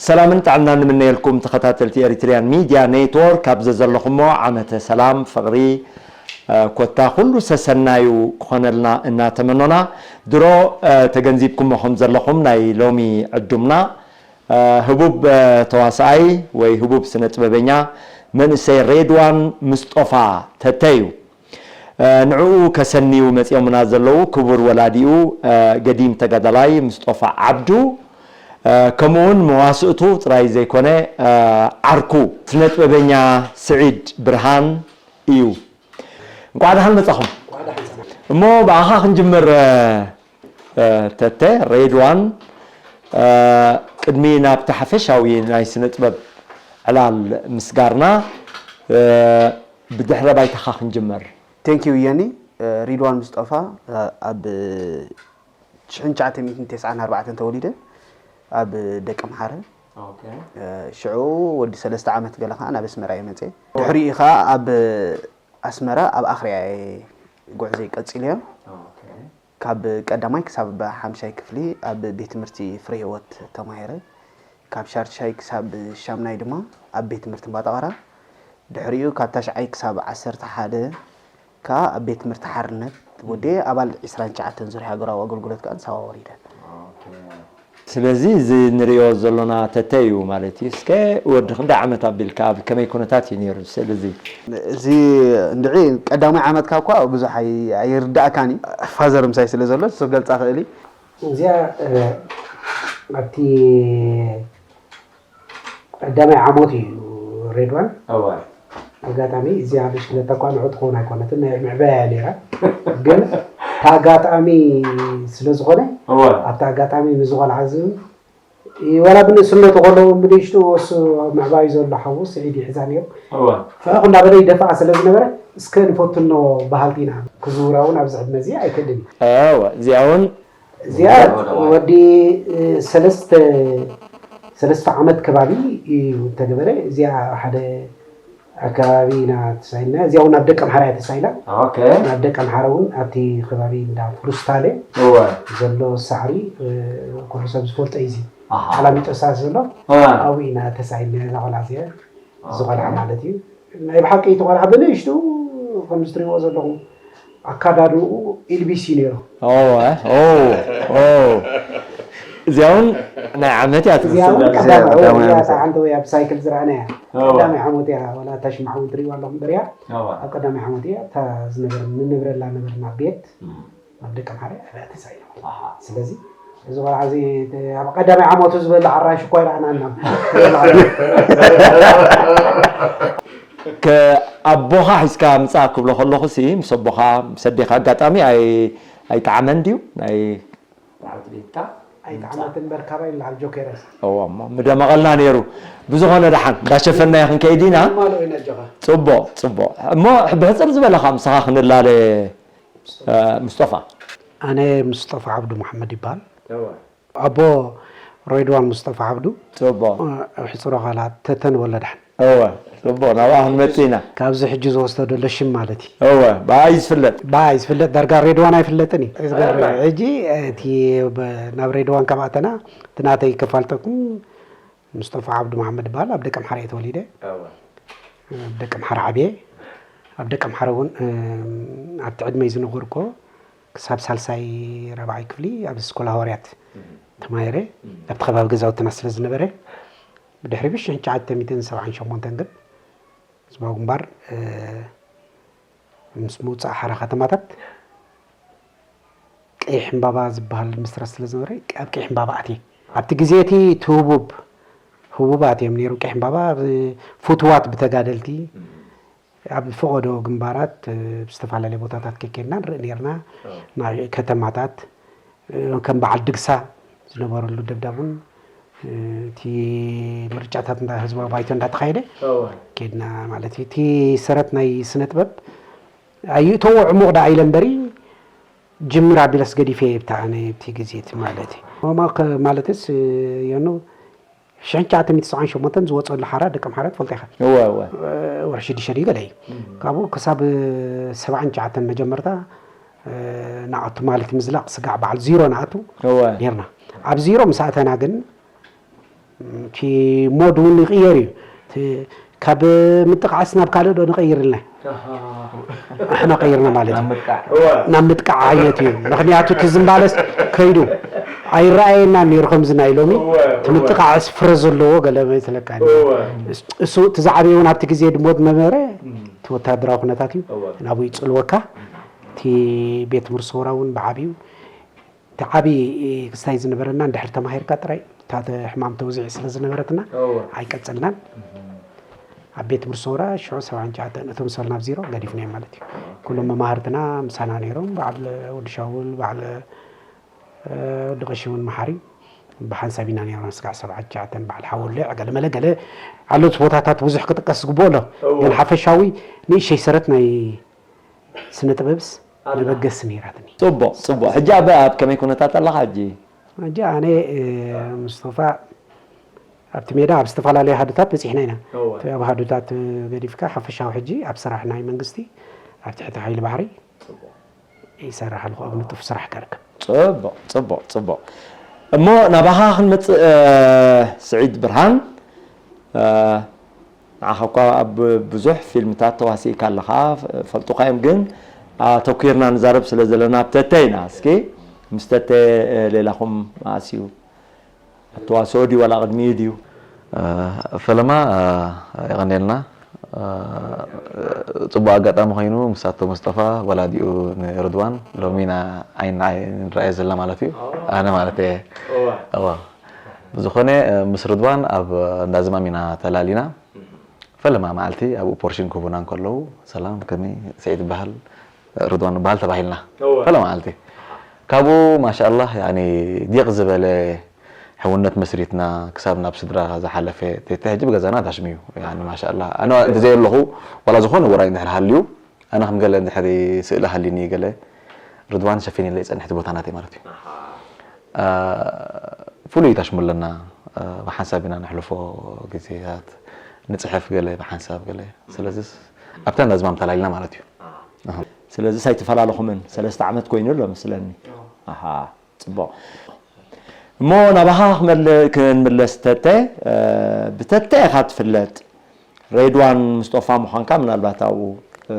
ሰላምን ጥዕናን ንምነየልኩም ተኸታተልቲ ኤሪትሪያን ሚድያ ኔትወርክ፣ ኣብ ዘዘለኹሞ ዓመተ ሰላም፣ ፍቕሪ፣ እ፣ ኮታ ኩሉ ሰሰናዩ ክኾነልና እናተመኖና፣ ድሮ፣ እ፣ ተገንዚብኩሞ ከም ዘለኹም ናይ ሎሚ ዕዱምና፣ እ፣ ህቡብ፣ እ፣ ተዋሳኣይ ወይ ህቡብ ስነ ጥበበኛ መንእሰይ ሬድዋን ምስጦፋ ተተ እዩ። እ፣ ንዕኡ ከሰንዩ መጺኦምና ዘለዉ ክቡር ወላዲኡ፣ እ፣ ገዲም ተጋዳላይ ምስጦፋ ዓብዱ፣ እ፣ ከምኡውን መዋስእቱ ጥራይ ዘይኮነ፣ እ፣ ዓርኩ ስነጥበበኛ ስዒድ ብርሃን እዩ። እንቋዕ ደሓን መጻኹም። እሞ ብኣኻ ክንጅምር፣ እ፣ እ፣ ተተ ሬድዋን፣ እ፣ ቅድሚ ናብቲ ሓፈሻዊ ናይ ስነ ጥበብ ዕላል ምስጋርና፣ እ፣ ብድሕረ ባይታኻ ክንጅምር። ቴንኪዩ የኒ። እ፣ ሪድዋን ምስጦፋ፣ እ፣ ኣብ ሽሕን ትሽዓተ ሚእትን ተስዓን ኣርባዕተን ተወሊደ፣ ኣብ ደቀምሓረ። ኦኬ። እ፣ ሽዑ ወዲ ሰለስተ ዓመት ገለ ኸዓ ናብ ኣስመራ እየ መፅየ። ድሕሪኡ ኸዓ ኣብ ኣስመራ ኣብ ኣኽርያ እየ ጉዕዘይ ቀፂለዮ። ኦኬ። ካብ ቀዳማይ ክሳብ ሓምሻይ ክፍሊ ኣብ ቤት ትምህርቲ ፍረ ህይወት ተማሂረ። ካብ ሻርሻይ ክሳብ ሻምናይ ድማ ኣብ ቤት ትምህርቲ እምባጠቐራ። ድሕሪኡ ካብ ታሽዓይ ክሳብ ዓሰርተ ሓደ ከኣ ኣብ ቤት ትምህርቲ ሓርነት ወዲኤ ኣባል ዕስራን ትሽዓተን ዙርያ ሃገራዊ ኣገልግሎት ከኣ ንሳዋ ወሪደ። ስለዚ እዚ ንሪኦ ዘሎና ተተ እዩ ማለት እዩ። እስከ ወዲ ክንደይ ዓመት ኣቢልካ፣ ኣብ ከመይ ኩነታት እዩ ነይሩ ስእሊ እዚ? እዚ እንድዒ ቀዳማይ ዓመትካ እኳ ብዙሕ ኣይ-፣ ኣይርዳእካን እዩ። ፋዘር ምሳይ ስለ ዘሎ ንሱ ክገልጻ ክእል እዩ። እዚኣ፣ እ፣ ኣብቲ ቀዳማይ ዓመት እዩ ሬድዋን። እወ። ኣጋጣሚ እዚኣ ብሽክለታ እኳ ንዑ ትኸውን ኣይኮነትን፣ ናይ ምዕባያ እያ ነይራ። ግን እቲ ኣጋጣሚ ስለ ዝኾነ፣ እወ። ኣብቲ ኣጋጣሚ ምስ ቆልዓ እዚ፣ እ፣ ዋላ ብንእስነቱ ከሎ እውን ብንእሽቱ እሱ ምዕባዩ ዘሎ ሓዉ ስዒድ ይሕዛ ነይሩ። እወ። ፍሕኽ እንዳበለ ይደፍኣ ስለ ዝነበረ፣ እስከ ንፈትኖ በሃልቲ ኢና። ክዝውራ እውን ኣብዚ ዕድመ እዚ ኣይክእልን እዩ። እወ፣ እዚኣ እውን እዚኣ ወዲ፣ እ፣ ሰለስተ፣ ሰለስተ ዓመት ከባቢ እዩ እንተገበረ። እዚኣ ሓደ ኣከባቢ ኢና ተሳኢልና። እዚኣ እውን ኣብ ደቀምሓረ እያ ተሳኢላ። ኦኬ። ናብ ደቀምሓረ እውን ኣብቲ ከባቢ እንዳ ፍሩስታለ እወ። ዘሎ ሳዕሪ፣ እ፣ ኩሉ ሰብ ዝፈልጦ እዩ። እዚ ኣሃ። ኣላሚጦ ሳስ ዘሎ እ። ኣብኡ ኢና ተሳኢልና እዛ ቆልዓ እዚኣ። እዚ ቆልዓ ማለት እዩ። ናይ ብሓቂ እቲ ቆልዓ ብንእሽቱ ከምዚ ትሪእዎ ዘለኹም ኣካዳድንኡ ኢልቢሲ ነይሩ። ኦ፣ ኦ፣ ኦ። እዚኣ እውን ናይ ዓመት እያ እዚኣ እውን ትመስል። ቀዳማይ እዚኣ ዓመት እያ። ሓንቲ ወይ ኣብ ሳይክል ዝረኣናያ። ኦ። ቀዳማይ ዓመት እያ። ዋላ እታ ሽምዓ እውን ትሪእዋ ኣለኹም በሪያ። ኦ። ኣብ ቀዳማይ ዓመት እያ። እታ ዝነበር-፣ ንነብረላ ነበርና ቤት። እም። ኣብ ደቀምሓረ ኣብያተ ሳይና። ኣሃ። ስለዚ እዚ ቆልዓ እዚ ኣብ ቀዳማይ ዓመቱ ዝበልዕ ኣራንሺ እኳ ኣይረኣናን ኢና። ከ-፣ ኣቦኻ ሒዝካ ምጻእ ክብሎ ከለኹ ሲ፣ ምስ ኣቦኻ፣ ምስ ኣዴኻ ኣጋጣሚ ኣይ-፣ ኣይጠዓመን ድዩ? ናይ ዳዊት ቤትካ ኣይጠዓመትን እምበር ካባይ ንላዕሊ ጆኬረስ። እዎ፣ እሞ ምደመቐልና ነይሩ። ብዝኾነ ደሓን፣ እንዳሸፈንናዮ ክንከይድ ኢና። ንማልኦ ኢና ኣጆኻ። ጽቡቕ፣ ጽቡቕ። እሞ ብሕጽር ዝበለ ኸኣ ምሳኻ ክንላለ፣ እ፣ ሙስጠፋ። ኣነ ሙስጠፋ ዓብዱ መሓመድ ይበሃል። እወ። ኣቦ ሬድዋን ሙስጠፋ ዓብዱ። ጽቡቕ። እ፣ ኣብ ሕጽሮ ቃላት ተተን ወለድሓን። እወ፣ ጽቡቕ። ናብኣ ክንመጽእ ኢና። ካብዚ ሕጂ ዝወስዶ ዘሎ ሽም ማለት እዩ። እወ፣ ብኣይ ዝፍለጥ። ብኣይ ዝፍለጥ፣ ዳርጋ ሬድዋን ኣይፍለጥን እዩ። ዝገርም። ሕጂ እቲ ብ-፣ ናብ ሬድዋን ካብ ኣተና፣ እቲ ናተይ ከፋልጠኩም፣ ሙስጠፋ ዓብዱ መሓመድ ይበሃል። ኣብ ደቀምሓረ እየ ተወሊደ። እወ። ኣብ ደቀምሓረ ዓብየ። ኣብ ደቀምሓረ እውን፣ እም፣ ኣብቲ ዕድመይ ዝነበርኩ ክሳብ ሳልሳይ ራብዓይ ክፍሊ ኣብ ኣስኮላ ሃዋርያት እም። ተማሂረ። እም። ኣብቲ ከባቢ ገዛውትና ስለ ዝነበረ፣ ብድሕሪ ብሽሕን ትሽዓተ ሚእትን ሰብዓን ሸሞንተን ግን ህዝባዊ ግንባር፣ እ፣ ምስ ምውጻእ ሓራ ከተማታት ቀይሕ ዕምባባ ዝበሃል ምስረት ስለ ዝነበረ፣ ኣብ ቀይሕ ዕምባባ ኣትየ። ኣብቲ ግዜ እቲ እቲ ህቡብ፣ ህቡባት እዮም ነይሮም። ቀይሕ ዕምባባ፣ ብ-፣ ፍቱዋት ብተጋደልቲ፣ እም። ኣብ ፈቐዶ ግንባራት፣ እ፣ ዝተፈላለየ ቦታታት ከይከድና ንርኢ ነይርና። ኦ። ናይ ከተማታት፣ እ፣ ከም በዓል ድግሳ ዝነበረሉ ደብዳብ እውን፣ እ፣ እቲ ምርጫታት እንዳ ህዝባዊ ባይቶ እንዳተኻየደ እወ። ከድና ማለት እዩ። እቲ ሰረት ናይ ስነ ጥበብ ኣይእተዎ ዕሙቕ ደኣ ኢለ እምበሪ፣ ጅምር ኣቢለስ ገዲፈ እየ ብታ ኣነ ኣብቲ ግዜ እቲ ማለት እዩ። ማማ ከ-፣ ማለትስ፣ እ፣ የኑ ሽሕን ትሽዓተ ሚእቲ ሰብዓን ሸሞንተን ዝወፀሉ ሓራ ደቀምሓረ ትፈልጦ ኢኻ። እወ፣ እወ። እ፣ ወርሒ ሽዱሽተ ድዩ ገለ እዩ። እም። ካብኡ ክሳብ ሰብዓን ትሽዓተን መጀመርታ፣ እ፣ ንኣቱ ማለት ምዝላቕ ስጋዕ በዓል ዚሮ ንኣቱ እወ። ኔርና። ኣብ ዚሮ ምስ ኣተና ግን እቲ ሞድ እውን ይቕየር እዩ። እቲ ካብ ምጥቃዕስ ናብ ካልእ ዶ ንቐይር ኢልና? ኣሕና ቀይርና ማለት እዩ። ናብ ምጥቃዕ ዓይነት እዩ። ምኽንያቱ እቲ ዝምባለስ ከይዱ ኣይረኣየና ነይሩ ከምዚ ናይ ሎሚ። እቲ ምጥቃዕስ ፍረ ዘለዎ ገለ መይትለካ። እሱ እቲ ዝዓበየ እውን ኣብቲ ግዜ ድሞት ነበረ። እቲ ወታደራዊ ኩነታት እዩ ናብኡ ይጽልወካ። እቲ ቤት ትምህርቲ ሰውራ እውን ብዓብዩ እቲ ዓቢ ክስታይ ዝነበረና እንድሕር ተማሂርካ ጥራይ እታ ሕማም ተውዚዒ ስለ ዝነበረትና ኣይቀጸልናን። ኣብ ቤት ትምህርቲ ሰውራ ሽዑ ሰብዓን ትሽዓተን እቶም ሰል ናብ ዜሮ ገዲፍናዮም ማለት እዩ። ኩሎም መማህርትና ምሳና ነይሮም። በዓል ወዲ ሻውል፣ በዓል ወዲ ቀሺ እውን መሓሪ ብሓንሳብ ኢና ነይሮም። ስጋዕ ሰብዓን ትሽዓተን በዓል ሓወልዕ ገለ መለ ገለ ኣሉት ቦታታት ብዙሕ ክጥቀስ ዝግብኦ ኣሎ። ግን ሓፈሻዊ ንእሸይ ሰረት ናይ ስነ ጥበብስ መበገሲ ነይራትኒ። ጽቡቕ፣ ጽቡቕ። ሕጂ ኣብ ኣብ ከመይ ኩነታት ኣለኻ ሕጂ? ሕጂ ኣነ፣ እ፣ ምስጦፋ ኣብቲ ሜዳ ኣብ ዝተፈላለዩ ሃዱታት በጺሕና ኢና። እወ። እቲ ኣብ ሃዱታት ገዲፍካ ሓፈሻዊ ሕጂ ኣብ ስራሕ ናይ መንግስቲ ኣብ ትሕቲ ሓይሊ ባሕሪ ይሰርሕ ኣለኹ፣ ኣብ ንጡፍ ስራሕ ከርከብ። ጽቡቕ፣ ጽቡቕ፣ ጽቡቕ። እሞ ናባኻ ክንመጽእ፣ እ፣ ስዒድ ብርሃን፣ እ፣ ንዓኻ እኳ ኣብ ብዙሕ ፊልምታት ተዋሲእካ ኣለኻ፣ ፈልጡኻ እዮም፣ ግን ኣተኲርና ንዛረብ ስለ ዘለና ኣብ ተተ ኢና። እስኪ ምስ ተተ፣ እ፣ ሌላኹም መኣስ እዩ? ኣብ ተዋስኦ ድዩ ዋላ ቅድሚኡ ድዩ? እ፣ ፈለማ፣ እ፣ የቐንየልና። እ፣ ጽቡቕ ኣጋጣሚ ኮይኑ ምስ ኣቶ መስጠፋ ወላዲኡ ንርድዋን ሎሚ ኢና ዓይን ንዓይ ንረኣዮ ዘለና ማለት እዩ። ኣነ ማለት እየ። እዋ። እዋ። ብዝኾነ፣ እ፣ ምስ ርድዋን ኣብ እንዳ ዝማም ኢና ተላሊና። ፈለማ መዓልቲ ኣብኡ ፖርሽን ክህቡና እንከለዉ፣ "ሰላም፣ ከመይ፣ ስዒድ ይበሃል፣ ርድዋን ይበሃል" ተባሂልና። እወ። ፈለማ መዓልቲ። ካብኡ ማሻኣላህ፣ ያኒ፣ ዲቕ ዝበለ ሕውነት መስሪትና ክሳብ ናብ ስድራ ዝሓለፈ፣ ተተ ሕጂ ብገዛና ዳሽም እዩ። ያኒ፣ ማሻኣላህ። ኣነ እንተዘየለኹ፣ ዋላ ዝኾነ ውራይ እንድሕር ሃልዩ፣ ኣነ ከም ገለ እንድሕሪ ስእሊ ሃልዩኒ ገለ፣ ርድዋን ሸፊንለይ ይጸንሕ፣ እቲ ቦታ ናተይ ማለት እዩ። ኣሃ። እ፣ ፍሉይ ታሽሙ ኣለና፣ እ፣ ብሓንሳብ ኢና ነሕልፎ ግዜታት፣ ንጽሕፍ ገለ ብሓንሳብ ገለ። ስለዚስ ኣብታ እንዳ ዝማም ተላሊና ማለት እዩ። ኣሃ። ኣሃ። ስለዚስ ኣይተፈላለኹምን፣ ሰለስተ ዓመት ኮይኑ ኣሎ መስለኒ። ኣዎ። ኣሃ፣ ጽቡቕ። እሞ ናባኻ ክመል-፣ ክንምለስ ተተ፣ እ፣ ብተተ ኢኻ ትፍለጥ። ሬድዋን ምስጦፋ ምዃንካ ምናልባት ኣብኡ፣ እ፣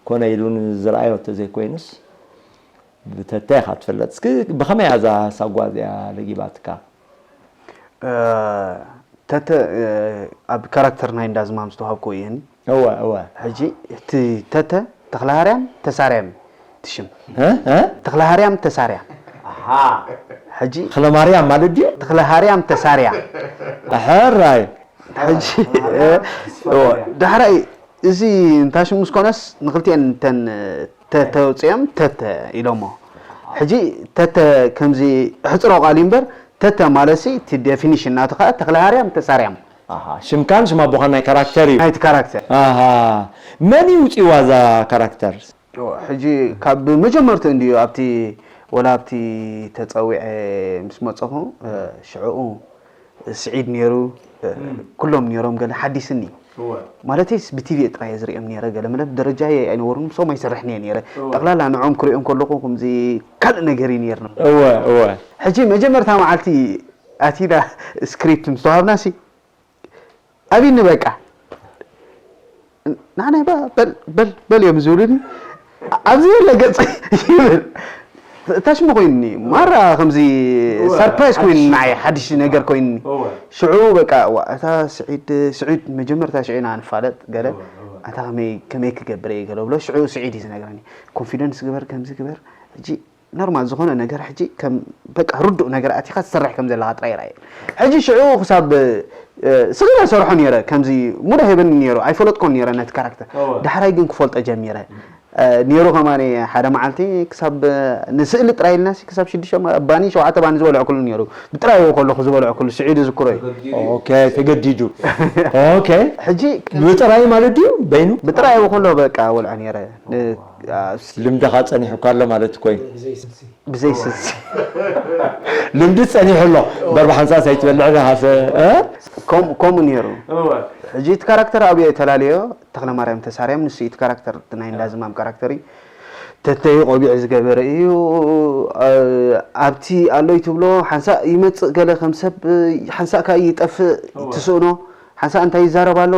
ኮነ ኢሉ ንዝረኣዮ እንተዘይኮይኑስ፣ ብተተ ኢኻ ትፍለጥ። እስኪ ብኸመይ እያ እዛ ሳጓ እዚኣ ለጊባትካ? እ፣ ተተ፣ እ፣ ኣብ ካራክተር ናይ እንዳ ዝማም ዝተዋሃብኩ እየኒ። እወ፣ እወ። ሕጂ እቲ ተተ ተኽለሃርያም ተሳርያም እቲ ሽም። እ? እ? ተኽለሃርያም ተሳርያም። ኣሃ። ሕጂ ተኽለማርያም ማለት ድዩ? ተኽለሃርያም ተሳርያ። ሕራይ። ሕጂ፣ እ፣ ዳሕራይ እዚ እንታይ ሽም ምስ ኮነስ ንክልቲኤን እተን ተ-፣ ተውፅኦም ተተ ኢሎሞ። ሕጂ ተተ ከምዚ ሕፅሮ ቃል እዩ እምበር ተተ ማለት ሲ እቲ ዴፊኒሽን ናቱ ከዓ ተኽለሃርያም ተሳርያም። ኣሃ፣ ሽምካን ሽም ኣቦኻን ናይ ካራክተር እዩ። ናይቲ ካራክተር። ኣሃ፣ መን እዩ ውፅዋ እዛ ካራክተር? ኦ፣ ሕጂ ካብ መጀመርትኡ እንድዩ ኣብቲ፣ ወላ ኣብቲ ተጸዊዐ ምስ መጸኹ፣ እ፣ ሽዕኡ ስዒድ ነይሩ፣ እ፣ እም። ኩሎም ነይሮም፣ ገለ ሓዲስኒ። እወ። ማለተይስ ብቲቪ ጥራይ እየ ዝርእዮም ነይረ፣ ገለ መለ ብደረጃ ኣይነበሩን፣ ምስኦም ኣይሰርሕን እየ ነይረ። እወ። ጠቕላላ ንዕኦም ክርእዮም ከለኹ ከምዚ ካልእ ነገር እዩ ነይርና። እወ፣ እወ። ሕጂ መጀመርታ መዓልቲ ኣቲና ስክሪፕት ምስ ተዋሃብናሲ፣ ኣብኒ በቃ። ንዓናይ በ-፣ በል፣ በል፣ በል እዮም ዝብሉኒ። ኣብዚ የለ ገጽ ይብል። ታሽሙ ኮይኑኒ። ማራ ከምዚ እወ፣ ሰርፕራይዝ ኮይኑ ሓድሽ። ንዓይ ሓድሽ ነገር ኮይኑኒ። እወ። ሽዑ በቃ፣ ዋ፣ እታ ስዒድ፣ ስዒድ መጀመርታ ሽዑ ኢና ንፋለጥ ገለ። እወ፣ እወ። ኣታ ከመይ፣ ከመይ ክገብር እየ ገለ ብሎ። ሽዑ ስዒድ እዩ ዝነግረኒ። ኮንፊደንስ ግበር፣ ከምዚ ግበር። ሕጂ ኖርማል ዝኾነ ነገር ሕጂ ከም በቃ ርዱእ ነገር ኣቲኻ ትሰርሕ ከም ዘለኻ ጥራይ ርኣየ። ሕጂ ሽዑ ክሳብ፣ እ፣ ስቕ ኢለ ሰርሖ ነይረ፣ ከምዚ ሙድ ኣይህበኒ ነይሩ፣ ኣይፈለጥኮን ነይረ ነቲ ካራክተር። እወ። ዳሕራይ ግን ክፈልጦ ጀሚረ። እ፣ ነይሩ ከማኒ ሓደ መዓልቲ ክሳብ፣ እ፣ ንስእሊ ጥራይ ኢልናሲ ክሳብ ሽዱሽተ ማ-፣ ባኒ ሸውዓተ ባኒ ዝበልዕኩሉ ነይሩ። ብጥራይ ከለኹ ዝበልዕኩሉ ስዒድ ዝክሮ እዩ። ኦኬ፣ ተገዲዱ። ኦኬ። ሕጂ ብጥራይ ማለት ድዩ? በይኑ? ብጥራይ ከሎ በቃ ወልዖ ነይረ። ን-፣ ኣ፣ ልምድኻ ጸኒሑካ ኣሎ ማለት እኮ እዩ። ብዘይ ስልሲ። ልምዲ ጸኒሑ ኣሎ። በርባ ሓንሳስ ኣይትበልዕ ዲኻ ሰ-፣ እ? ከም-፣ ከምኡ ነይሩ። እወ። ሕጂ እቲ ካራክተር ኣብዮ ተላለዮ፣ ተኽለማርያም ተሳርያም፣ ንሱ እዩ እቲ ካራክተር፣ እቲ ናይ እንዳዝማም ካራክተር እዩ። ተተይ ቆቢዕ ዝገበረ እዩ። ኣብቲ ኣሎይ ትብሎ ሓንሳእ ይመጽእ ገለ ከም ሰብ ሓንሳእ ከኣ ይጠፍእ ትስእኖ ሓንሳእ እንታይ ይዛረብ ኣሎ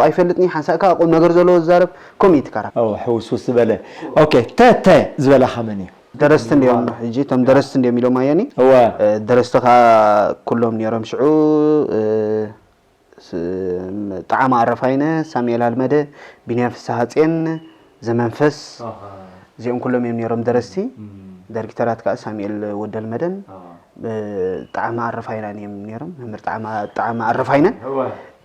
ኣይፈልጥኒ ሓንሳእ ከኣ ቁም ነገር ዘለዎ ዝዛረብ ከምኡ እዩ ትካራ። ሕውስውስ ዝበለ። ኦኬ፣ ተተ ዝበላኻ መን እዩ? ደረስቲ እንዲዮም ሕጂ እቶም ደረስቲ እንዲዮም ኢሎም ኣየኒ። እወ። ደረስቲ ከኣ ኩሎም ነይሮም ሽዑ። ጣዕማ ኣረፋይነ፣ ሳሙኤል ኣልመደ፣ ቢንያም ፍስሃጽዮን፣ ዘመንፈስ እዚኦም ኩሎም እዮም ነይሮም ደረስቲ። ዳይሬክተራት ከዓ ሳሙኤል ወደልመደን ጣዕማ ኣረፋይናን እዮም ነይሮም። መምህር ጣዕማ ኣረፋይነን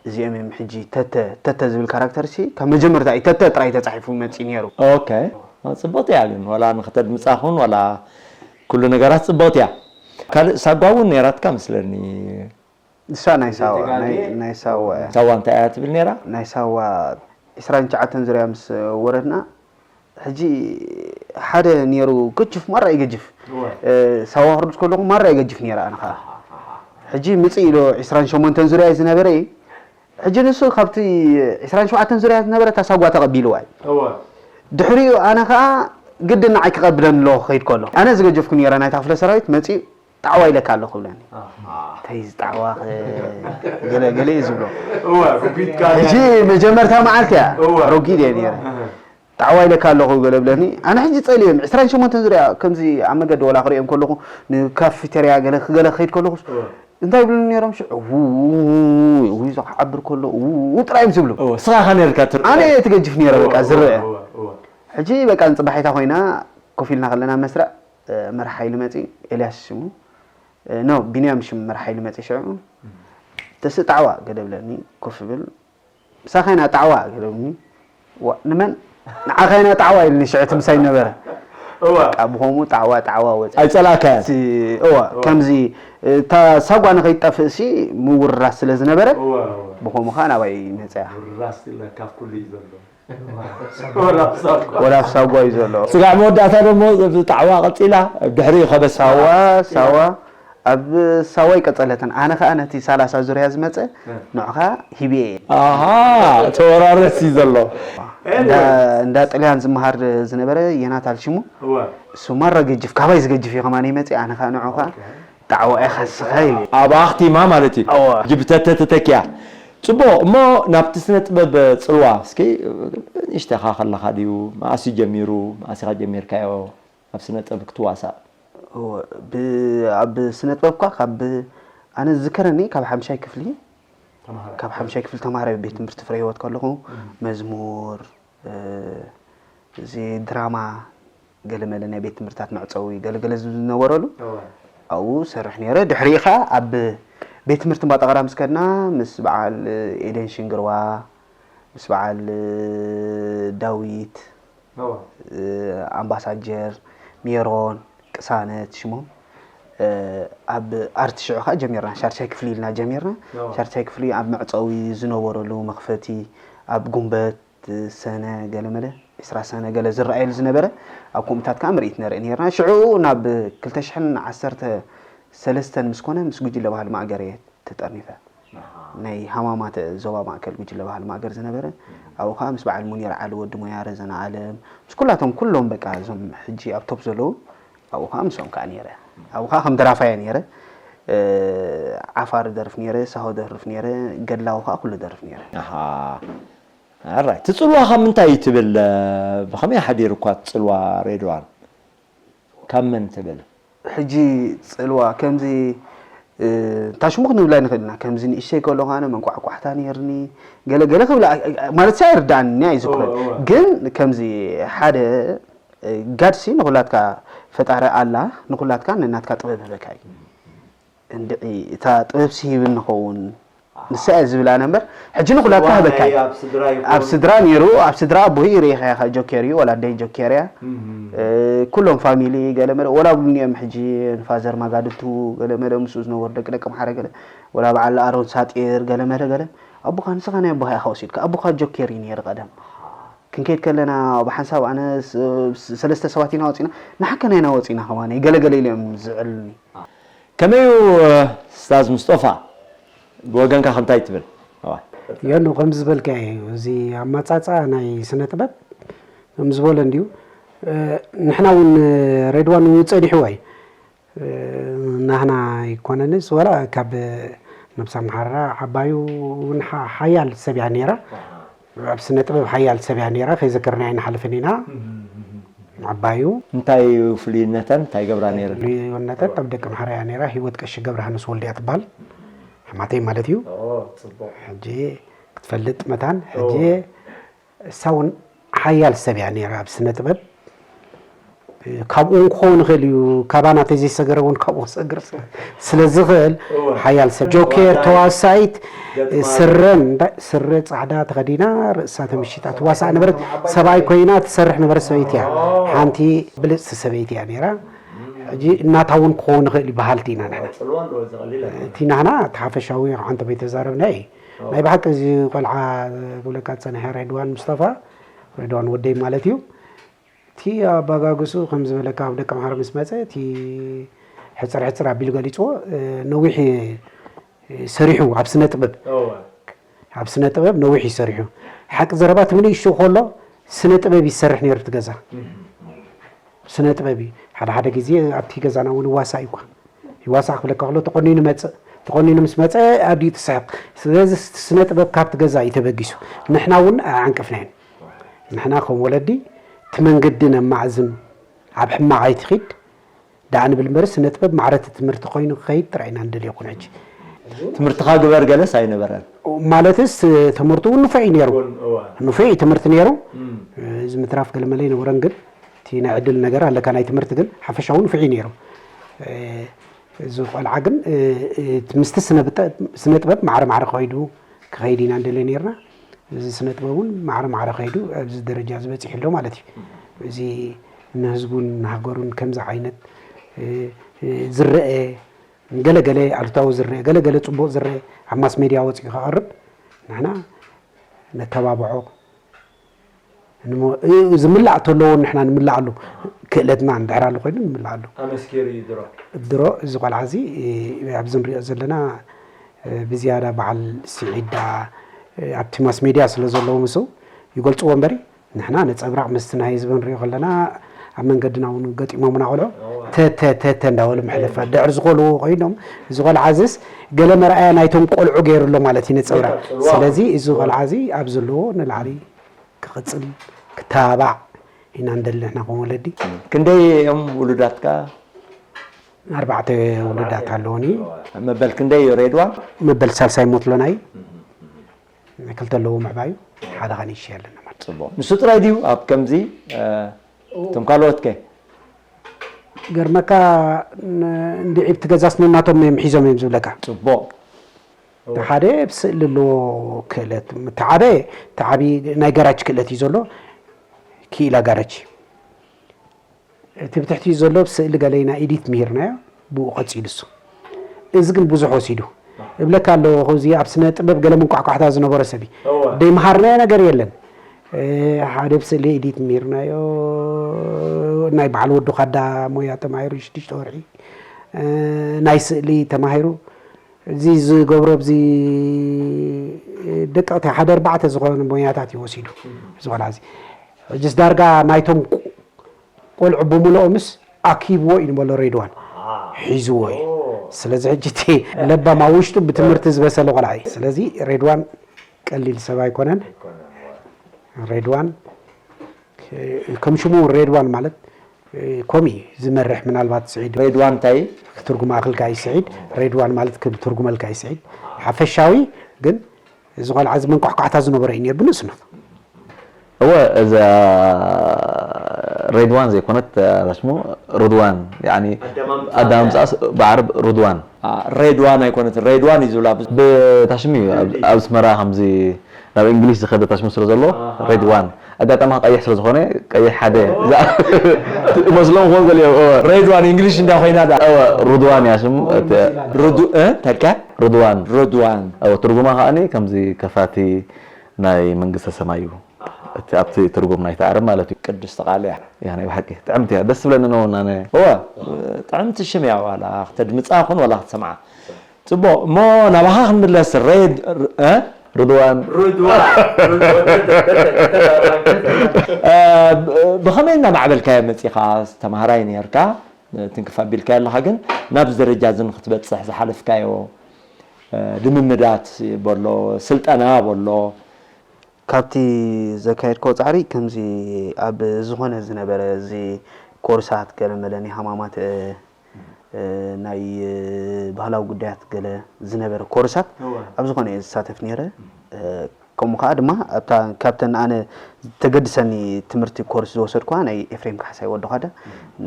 እዚኦም እዮም። ሕጂ ተተ ተተ ዝብል ካራክተር ሲ ካብ መጀመርታ እዩ ተተ ጥራይ ተፃሒፉ መፂኡ ነይሩ። ኦኬ ፅብቕቲ እያ ግን ዋላ ንክተድምፃ ኹን ዋላ ኩሉ ነገራት ፅብቕቲ እያ። ካልእ ሳጓ እውን ነይራትካ መስለኒ። ንሳ ናይ ሳዋ ናይ ናይ ሳዋ እያ። ሳዋ እንታይ እያ ትብል ነይራ? ናይ ሳዋ ዕስራን ትሽዓተን ዙርያ ምስ ወረድና ሕጂ ሓደ ነይሩ ገጅፍ ማራ ይገጅፍ እወ። እ፣ ሳዋ ክርድስ ከለኹ ማራ ይገጅፍ ነይራ ኣነ ከዓ ሕጂ ምፅእ ኢሎ ዕስራን ሸሞንተን ዙርያ እዩ ዝነበረ እዩ። ሕጂ ንሱ ካብቲ ዕስራን ሸውዓተን ዙርያ ዝነበረ እታ ሳጓ ተቐቢልዋ እዩ። እወ። ድሕሪኡ ኣነ ከዓ ግድን ንዓይ ክቐብለኒ ኣለዎ ክኸይድ ከሎ ኣነ ዝገጀፍኩ ነይረ ናይታ ክፍለ ሰራዊት መፂኡ ጣዕዋ ኢለካ ኣለኹ ብለኒ። እንታይ እዚ ጣዕዋ ገለ ገለ እዩ ዝብሎ። ሕጂ መጀመርታ መዓልቲ እያ ረጊድ እየ ነይረ። ጣዕዋ ኢለካ ኣለኹ ገለ ብለኒ። ኣነ ሕጂ ጸልዮም ዕስራን ሸሞንተን ዙርያ ከምዚ ኣብ መገዲ ወላ ክርእዮም ከለኹ ንካፊተርያ ገለ ክገለ ክኸይድ ከለኹስ እንታይ ይብሉኒ ነይሮም ሽዑ ውይ ውይ ውይ ውይ ክዓብር ከሎ ውይ ጥራይ እዮም ዝብሉ። ስኻ ኸ ነርካ ኣነ እየ ትገጅፍ ነይረ በቃ ዝረአ። ሕጂ በቃ ንጽባሒታ ኮይና ኮፍ ኢልና ከለና መስርዕ መራሕ ሓይሊ መፂ ኤልያስ ሽሙ ኖ ቢንያም ሽሙ መራሕ ሓይሊ መፂ ሽዑ ተስእ ጣዕዋ ገለ ብለኒ ኮፍ ብል ምሳኻ ኢና ጣዕዋ ገለ ብለኒ ዋ ንመን ንዓኻ ኢና ጣዕዋ ኢልኒ ሽዑ እቲ ምሳይ ነበረ እዋ ብኸምኡ ጣዕዋ ጣዕዋ ወፂ ኣይፀላእካያ እቲ እዋ ከምዚ እታ ሳጓ ንኸይጠፍእ ሲ ምውርራስ ስለ ዝነበረ ብኸምኡ ከዓ ናባይ መፅያ ካብ ኩሉ እዩ ዘሎ ወላ ሳጓ እዩ ዘሎ። ስጋዕ መወዳእታ ደሞ ጣዕዋ ቀፂላ ድሕሪኡ ከበሳ ሳዋ ሳዋ ኣብ ሳዋ ይቀፀለትን ኣነ ከዓ ነቲ ሰላሳ ዙርያ ዝመፀ ንዑኻ ሂብየ እየ ኣሃ ተወራረስ እዩ ዘሎ እንዳ ጥልያን ዝመሃር ዝነበረ የናታል ሽሙ እሱ ማራ ገጅፍ ካባይ ዝገጅፍ እዩ ከማን ይመፅእ ኣነ ከዓ ንዑኻ ጣዕዋ ኢኻ ንስኻ ኢሉ ኣብ ኣኽቲማ ማለት እዩ ጅብተተ ተተኪያ ፅቡቕ እሞ ናብቲ ስነ ጥበብ ፅልዋ እስኪ ንእሽተኻ ከለኻ ድዩ መኣስ ጀሚሩ መኣስ ኢኻ ጀሚርካዮ ኣብ ስነ ጥበብ ክትዋሳእ ኣብ ስነ ጥበብ ኳ ካብ ኣነ ዝዝከረኒ ካብ ሓምሻይ ክፍሊ ካብ ሓምሻይ ክፍሊ ተማሃራይ ቤት ትምህርቲ ፍረ ህይወት ከለኹ መዝሙር እዚ ድራማ ገለመለ ናይ ቤት ትምህርትታት መዕፀዊ ገለገለ ዝነበረሉ ኣብኡ ሰርሕ ነይረ። ድሕሪኡ ከዓ ኣብ ቤት ትምህርቲ እምባጠቐራ ምስ ከድና ምስ በዓል ኤደን ሽንግርዋ ምስ በዓል ዳዊት ኣምባሳጀር ሜሮን ቅሳነት ሽሞም ኣብ ኣርቲ ሽዑ ከዓ ጀሚርና ሻርሻይ ክፍሊ ኢልና ጀሚርና ሻርሻይ ክፍሊ ኣብ መዕፀዊ ዝነበረሉ መኽፈቲ ኣብ ጉንበት ሰነ ገለመለ ዕስራ ሰነ ገለ ዝረኣየሉ ዝነበረ ኣብ ከምኡታት ከዓ ምርኢት ነርኢ ነርና ሽዑ ናብ ክልተ ሽሕን ዓሰርተ ሰለስተን ምስ ኮነ ምስ ጉጅለ ባህሊ ማእገር እየ ተጠርኒፈ ናይ ሃማማተ ዞባ ማእከል ጉጅለ ባህሊ ማእገር ዝነበረ ኣብኡ ከዓ ምስ በዓል ሙኒር ዓሊ ወዲ ሞያ ረዘነ ኣለም ምስ ኩላቶም ኩሎም በቃ እዞም ሕጂ ኣብ ቶፕ ዘለዉ ኣብኡ ከዓ ምስኦም ከዓ ነይረ ኣብኡ ከዓ ከም ደራፋየ ነይረ ዓፋር ደርፍ ነይረ ሳሆ ደርፍ ነይረ ገድላዊ ከዓ ኩሉ ደርፍ ነይረ ኣራይ ትፅልዋ ካብ ምንታይ እዩ ትብል ብኸመይ ሓዲሩ እኳ ትፅልዋ ሬድዋን ካብ መን ትብል ሕጂ ፅልዋ ከምዚ ታሽሙ ክንብላ ንኽእል ኢና ከምዚ ንእሽተይ ከሎ ኸነ መንቋዕቋሕታ ነርኒ ገለ ገለ ክብላ ማለት ሳ ይርዳእኒ ኣይዝክሮን ግን ከምዚ ሓደ ጋድሲ ንኹላትካ ፈጣሪ ኣላ ንኹላትካ ነናትካ ጥበብ ህበካ እዩ እንድዒ እታ ጥበብ ስሂብኒ ኸውን ንሳ እየ ዝብል ኣነ እምበር ሕጂ ንኩላትካ ህበካ እዩ ኣብ ስድራ ነይሩ ኣብ ስድራ ኣቦይ ርኢኻ ኢኻ ጆኬር እዩ ወላ ኣደይ ጆኬር እያ ኩሎም ፋሚሊ ገለመለ ወላ ኣብሉኒ እዮም ሕጂ ንፋዘር ማጋድልቱ ገለመለ ምስኡ ዝነበሩ ደቂ ደቂ ምሓረ ገለ ወላ በዓል ኣሮን ሳጢር ገለመለ ገለ ኣቦኻ ንስኻ ናይ ኣቦኻ ኢኻ ወሲድካ ኣቦኻ ጆኬር እዩ ነይሩ ቀደም ክንከይድ ከለና ብሓንሳብ ኣነ ሰለስተ ሰባት ኢና ወፂና ንሓከና ኢና ወፂና ከማነ ገለገለ ኢለ እዮም ዝዕልኒ ከመይ እዩ ስታዝ ምስጦፋ ብወገንካ ከምታይ ትብል የኑ ከምዚ ዝበልካዮ እዩ እዚ ኣማፃፃ ናይ ስነ ጥበብ ከም ዝበሎ እንድዩ ንሕና እውን ሬድዋን እውን ጸኒሕዎ እዩ። ናህና ኣይኮነንስ፣ ወላ ካብ ነብሳ መሓራ ዓባዩ እውን ሓ-፣ ሓያል ሰብ እያ ነይራ። ኣብ ስነ ጥበብ ሓያል ሰብ እያ ነይራ፣ ከይዘከርና ኣይንሓልፍን ኢና። ዓባዩ እንታይ እዩ ፍሉይነተን? እንታይ ገብራ ነይረን? ፍሉይነተን ኣብ ደቂ ኣምሓራ እያ ነይራ። ህይወት ቀሺ ገብረሃንስ ወልድ እያ ትበሃል። ሕማተይ ማለት እዩ። ሕጂ ክትፈልጥ መታን፣ ሕጂ እሳ እውን ሓያል ሰብ እያ ነይራ ኣብ ስነ ጥበብ። ካብኡ እውን ክኸውን ይኽእል እዩ፣ ካባና ተዘይሰገረ እውን ካብኡ ክሰግር ስለ-፣ ስለ ዝኽእል ሓያል ሰብ። ጆኬር ተዋሳኢት፣ ስረ እንዳ-፣ ስረ ጻዕዳ ተኸዲና ርእሳ ተመሺጣ ትዋሳእ ነበረት። ሰብኣይ ኮይና ትሰርሕ ነበረት ሰበይቲ እያ። ሓንቲ ብልጽቲ ሰበይቲ እያ ነይራ። ሕጂ እናታ እውን ክኸውን ይኽእል እዩ በሃልቲ ኢና ንሕና። እቲ ናህና እቲ ሓፈሻዊ ሓንቲ ቤት ተዛረብና እዩ። ናይ ብሓቂ እዚ ቆልዓ ክብለካ ዝጸንሐ ሬድዋን ሙስጠፋ፣ ሬድዋን ወደይ ማለት እዩ። እቲ ኣባጋግሱ ከም ዝበለካ ኣብ ደቂ ኣምሓራ ምስ መጸ፣ እቲ ሕጽር ሕጽር ኣቢሉ ገሊጽዎ፣ ነዊሕ ሰሪሑ ኣብ ስነ ጥበብ፣ ኣብ ስነ ጥበብ ነዊሕ እዩ ሰሪሑ። ሓቂ ዘረባ እቲ ንእሽቶ ከሎ ስነ ጥበብ ይሰርሕ ነይሩ እቲ ገዛ። ስነ ጥበብ እዩ። ሓደ ሓደ ግዜ ኣብቲ ገዛና እውን ይዋሳእ እዩ እኳ። ይዋሳእ ክብለካ ከሎ ተቆኒኑ መጽእ። ተቆኒኑ ምስ መጸ ኣዲኡ ትስሕቕ። ስለዚ እቲ ስነ ጥበብ ካብቲ ገዛ እዩ ተበጊሱ። ንሕና እውን ኣዓንቀፍናዮን። ንሕና ከም ወለዲ እቲ መንገዲ ነማዕዝን፣ ኣብ ሕማቕ ኣይትኺድ ደኣ ንብል እምበር ስነ ጥበብ ማዕረ እቲ ትምህርቲ ኮይኑ ክኸይድ ጥራይ ኢና ንደልዮ ኩን ሕጂ። ትምህርትኻ ግበር ገለስ ኣይነበረን። ማለትስ ትምህርቱ እውን ንፉዕ እዩ ነይሩ። እውን፣ እዋ። ንፉዕ እዩ ትምህርቲ ነይሩ። እም። እዚ ምትራፍ ገለመለ ኣይነበረን ግን እቲ ናይ ዕድል ነገር ኣለካ ናይ ትምህርቲ ግን ሓፈሻዊ ንፉዕ እዩ ነይሩ። እ፣ እዚ ቆልዓ ግን፣ እ፣ እ፣ ምስቲ ስነ ብጠ-፣ ስነ ጥበብ ማዕረ ማዕረ ከይዱ ክኸይድ ኢና ንደልዮ ነይርና። እዚ ስነ ጥበብ እውን ማዕረ ማዕረ ከይዱ ኣብዚ ደረጃ እዚ በጺሑ ኣሎ ማለት እዩ። እዚ ንህዝቡን ንሃገሩን ከምዚ ዓይነት፣ እ፣ እ፣ ዝረአ ገለገለ ኣሉታዊ ዝረአ፣ ገለገለ ጽቡቕ ዝረአ ኣብ ማስ ሜድያ ወጺኡ ከቕርብ ንሕና ነተባብዖ። ንሞ-፣ እ-፣ ዝምላእ ተለዎ ንሕና ንምላኣሉ። ክእለትና እንድሕር ኣሎ ኮይኑ ንምላኣሉ። ኣመስኪሩ እዩ ድሮ። ድሮ እዚ ቆልዓ እዚ፣ እ፣ ኣብዚ ንሪኦ ዘለና፣ እ፣ ብዝያዳ በዓል ስዒድ ደኣ፣ እ፣ ኣብቲ ማስ ሜድያ ስለ ዘለዉ ምስኡ ይገልጽዎ እምበሪ፣ ንሕና ነጸብራቕ ምስቲ ናይ ህዝቢ ንሪኦ ከለና፣ ኣብ መንገድና እውን ገጢሞምና ቆልዑ፣ እዋ። ተተ፣ ተተ እንዳበሉ መሕለፋ። ድሕሪ ዝኸልዎ ኮይኖም፣ እዚ ቆልዓ እዚስ ገለ መርኣያ ናይቶም ቆልዑ ገይሩ ኣሎ ማለት እዩ ነጸብራቕ። ጽልዋ። ስለዚ እዚ ቆልዓ እዚ ኣብ ዘለዎ ንላዕሊ ክቕጽል፣ ክተባባዕ ኢና ንደሊ ንሕና ከም ወለዲ። ክንደይ እዮም ውሉዳትካ? ኣርባዕተ ውሉዳት ኣለዉኒ። መበል ክንደይ እዩ ሬድዋን? መበል ሳልሳይ ሞትሎና እዩ። ክልተ ኣለዎ ምዕባዩ፣ ሓደ ኸኣ ንእሽተይ ኣለና ማለት። ጽቡቕ። ንሱ ጥራይ ድዩ ኣብ ከምዚ፣ እ፣ እቶም ካልኦት ከ? ገርመካ፣ ን-፣ እንድዒ ብቲ ገዛስ ነናቶም እዮም ሒዞም እዮም ዝብለካ። ጽቡቕ። እቲ ሓደ ብስእሊ ኣለዎ ክእለት፣ እቲ ዓበ፣ እቲ ዓቢ ናይ ጋራጅ ክእለት እዩ ዘሎ፣ ክኢላ ጋራጅ። እቲ ብትሕቲ ዘሎ ስእሊ ገለና ኤዲት ምሂርናዮ፣ ብኡ ቀጺሉ እሱ። እዚ ግን ብዙሕ ወሲዱ። እብለካ ኣለዎ፣ ከምዚ ኣብ ስነ ጥበብ ገለ መንቋሕቋሕታ ዝነበሮ ሰብ እዩ። እወ። ዘይምሃርናዮ ነገር የለን። እ፣ ሓደ ብስእሊ ኤዲት ምሂርናዮ፣ ናይ በዓል ወዱ ካዳ ሞያ ተማሂሩ ሽዱሽተ ወርሒ። እ፣ ናይ ስእሊ ተማሂሩ። እዚ ዝገብሮ፣ ኣብዚ ደቀቕቲ ሓደ ኣርባዕተ ዝኾኑ ሞያታት እዩ ወሲዱ። እዚ ቆልዓ እዚ። ሕጅስ ዳርጋ ናይቶም ቆልዑ ብምልኦምስ ኣኪብዎ እዩ ንበሎ ሬድዋን። ኣሃ። ሒዝዎ እዩ። ኦ። ስለዚ ሕጂ እቲ ለባም ኣብ ውሽጡ ብትምህርቲ ዝበሰለ ቆልዓ እዩ። ስለዚ ሬድዋን ቀሊል ሰብ ኣይኮነን። ኣይኮነን፣ ዋ። ሬድዋን ከ-፣ ከም ሽሙ ሬድዋን ማለት፣ እ፣ ኮሚ ዝመርሕ ምናልባት ስዒድ ሬድዋን እንታይ? ክትርጉማ ክልካ እዩ ስዒድ። ሬድዋን ማለት ክትርጉመልካ እዩ ስዒድ። ሓፈሻዊ ግን እዚ ቆልዓ እዚ መንቋሕቋሕታ ዝነበሮ እዩ ነይሩ ብንእስነቱ። እወ፣ እዛ ሬድዋን ዘይኮነት፣ ራስሙ ሩድዋን፣ ያኒ ኣደማምጻ ኣደማምጻስ ብዓረብ ሩድዋን። አ፣ ሬድዋን ኣይኮነትን፣ ሬድዋን እዩ ዝብላ። ብታሽም እዩ ኣብ፣ ኣብ ኣስመራ ከምዚ ናብ እንግሊዝ ዝኸደ ታሽም ስለ ዘሎ፣ ኣሃ። ሬድዋን። ኣጋጣሚ ቀይሕ ስለ ዝኾነ፣ ቀይሕ ሓደ። ኦ። እዛ-፣ መስሎም ክኾን ገሊኦም፣ እወ። ሬድዋን እንግሊሽ እንዳ ኮይና ዳ። እወ፣ ሩድዋን እያ ሽም፣ ኦ፣ እቲ ይመስላል። ሩዱ-፣ እ? ተካ? ሩድዋን። ሩድዋን። እወ፣ ትርጉማ ከኣኒ ከምዚ ከፋቲ ናይ መንግስተ ሰማይ እዩ። እቲ ኣብቲ ትርጉም ናይቲ ዓረብ ማለት እዩ። ቅድስቲ ቃል እያ። እያ፣ ናይ ብሓቂ ጥዕምቲ እያ። ደስ ትብለኒ ነው፣ ናነ። እወ፣ ጥዕምቲ ሽም እያ፣ ዋላ ክተድምጻ ኹን ዋላ ክትሰምዓ። ጽቡቕ፣ እሞ ናባኻ ክንምለስ፣ ሬድ-፣ እ? ርድዋን ርድዋን ርድዋን እ፣ ብኸመይ እናማዕበልካዮ መፂኻ? ተምሃራይ ነርካ፣ ትንክፍ ኣቢልካዮ ኣለኻ፣ ግን ናብዚ ደረጃ እዚ ንክትበፅሕ ዝሓለፍካዮ እ፣ ልምምዳት በሎ፣ ስልጠና በሎ። ካብቲ ዘካየድከዎ ፃዕሪ ከምዚ ኣብ ዝኾነ ዝነበረ እዚ ኮርሳት ገለመለ ናይ ሃማማት እ፣ እ፣ ናይ እ፣ ባህላዊ ጉዳያት ገለ ዝነበረ ኮርሳት ኣብ ዝኾነ እየ ዝሳተፍ ነይረ። እ፣ ከምኡ ከዓ ድማ ኣብታ ካብተን ኣነ ተገድሰኒ ትምህርቲ ኮርስ ዝወሰድኳ ናይ ኤፍሬም ካሕሳይ ወዲ ኳዳ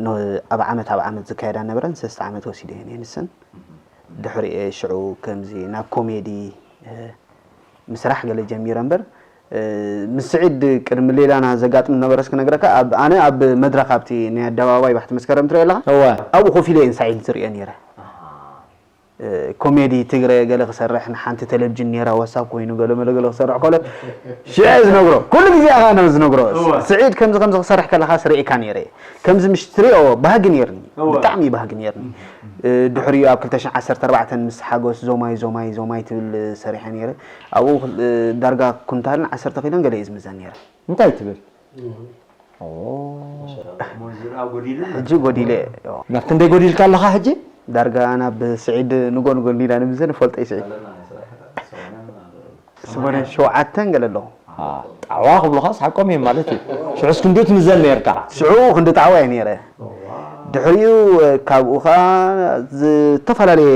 ን- ኣብ ዓመት ኣብ ዓመት ዝካየዳ ነበረን ሰለስተ ዓመት ወሲደ እየ ንሰን ድሕሪኤ ሽዑ ከምዚ ናብ ኮሜዲ እ፣ ምስራሕ ገለ ጀሚረ እምበር እ፣ ምስ ስዒድ ቅድሚ ሌላና ዘጋጥም ነበረስ ክነግረካ ኣብ ኣነ ኣብ መድረክ ኣብቲ ናይ ኣደባባይ ባሕቲ መስከረም ትሪኦ ኣለካ እወ ኣብኡ ኮፍ ኢለ እየን ሳዒድ ዝሪኦ ነይረ እ፣ ኮሜዲ ትግረ ገለ ክሰርሕ ንሓንቲ ቴሌቪዥን ነይራ ዋሳብ ኮይኑ ገለ መለ ገለ ክሰርሕ ከሎ ሽዐ ዝነግሮ ኩሉ ግዜ ኣኻ ነው ዝነግሮ ስዒድ ከምዚ ከምዚ ክሰርሕ ከለካ ስርኢካ ነይረ ከምዚ ምሽ ትሪኦ ባህጊ ነይርኒ ብጣዕሚ ባህጊ ነይርኒ እ፣ ድሕሪኡ ኣብ ክልተ ሽሕን ዓሰርተ ኣርባዕተን ምስ ሓጎስ ዞማይ ዞማይ ዞማይ ትብል ሰሪሐ ነይረ ኣብኡ እ፣ ዳርጋ ኩንታልን ዓሰርተ ኪሎን ገለ እዩ ዝምዘን ነይረ እንታይ ትብል ሞንዙራ ጎዲሉ ሕጂ ጎዲለ ናብ ክንደይ ጎዲልካ ኣለኻ ሕጂ ዳርጋ ናብ ስዒድ ንጎ ንጎ እንዲና ንምዘን ፈልጠይ ስዒድ ስሞነ ሸውዓተን ገለ ኣለኹ ጣዕዋ ክብሉኻስ ሓቆም እዮም ማለት እዩ ሽዑስ ክንዲኡ ትምዘን ነርካ ሽዑ ክንዲ ጣዕዋ እየ ነይረ ድሕሪኡ ካብኡ ከዓ ዝተፈላለየ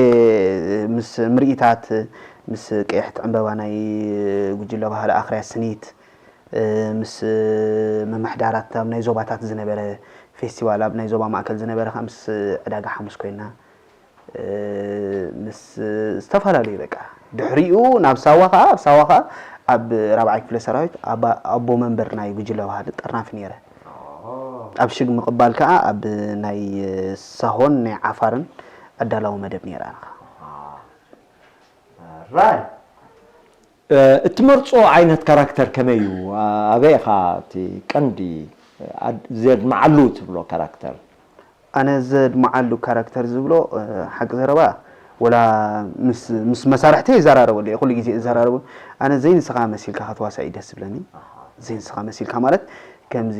ምስ ምርኢታት ምስ ቀይሕቲ ዕምበባ ናይ ጉጅለ ባህሊ ኣኽርያ ስኒት ምስ መማሕዳራት ኣብ ናይ ዞባታት ዝነበረ ፌስቲቫል ኣብ ናይ ዞባ ማእከል ዝነበረ ከዓ ምስ ዕዳጋ ሓሙስ ኮይና ምስ ዝተፈላለዩ በቃ ድሕሪኡ ናብ ሳዋ ከዓ ኣብ ሳዋ ከዓ ኣብ ራብዓይ ክፍለ ሰራዊት ኣቦ መንበር ናይ ጉጅለ ባህሊ ጠርናፊ ነይረ ኣብ ሽግ ምቕባል ከዓ ኣብ ናይ ሳሆን ናይ ዓፋርን ኣዳላዊ መደብ ነይራ ራይ እትመርፆ ዓይነት ካራክተር ከመይ እዩ ኣበይ ኢኻ እቲ ቀንዲ ዘድመዓሉ ትብሎ ካራክተር ኣነ ዘድመዓሉ ካራክተር ዝብሎ ሓቂ ዘረባ ወላ ምስ መሳርሕቲ ይዘራረበሉ እየ ኩሉ ግዜ ይዘራረቡ ኣነ ዘይንስኻ መሲልካ ክትዋሳእ እዩ ደስ ዝብለኒ ዘይንስኻ መሲልካ ማለት ከምዚ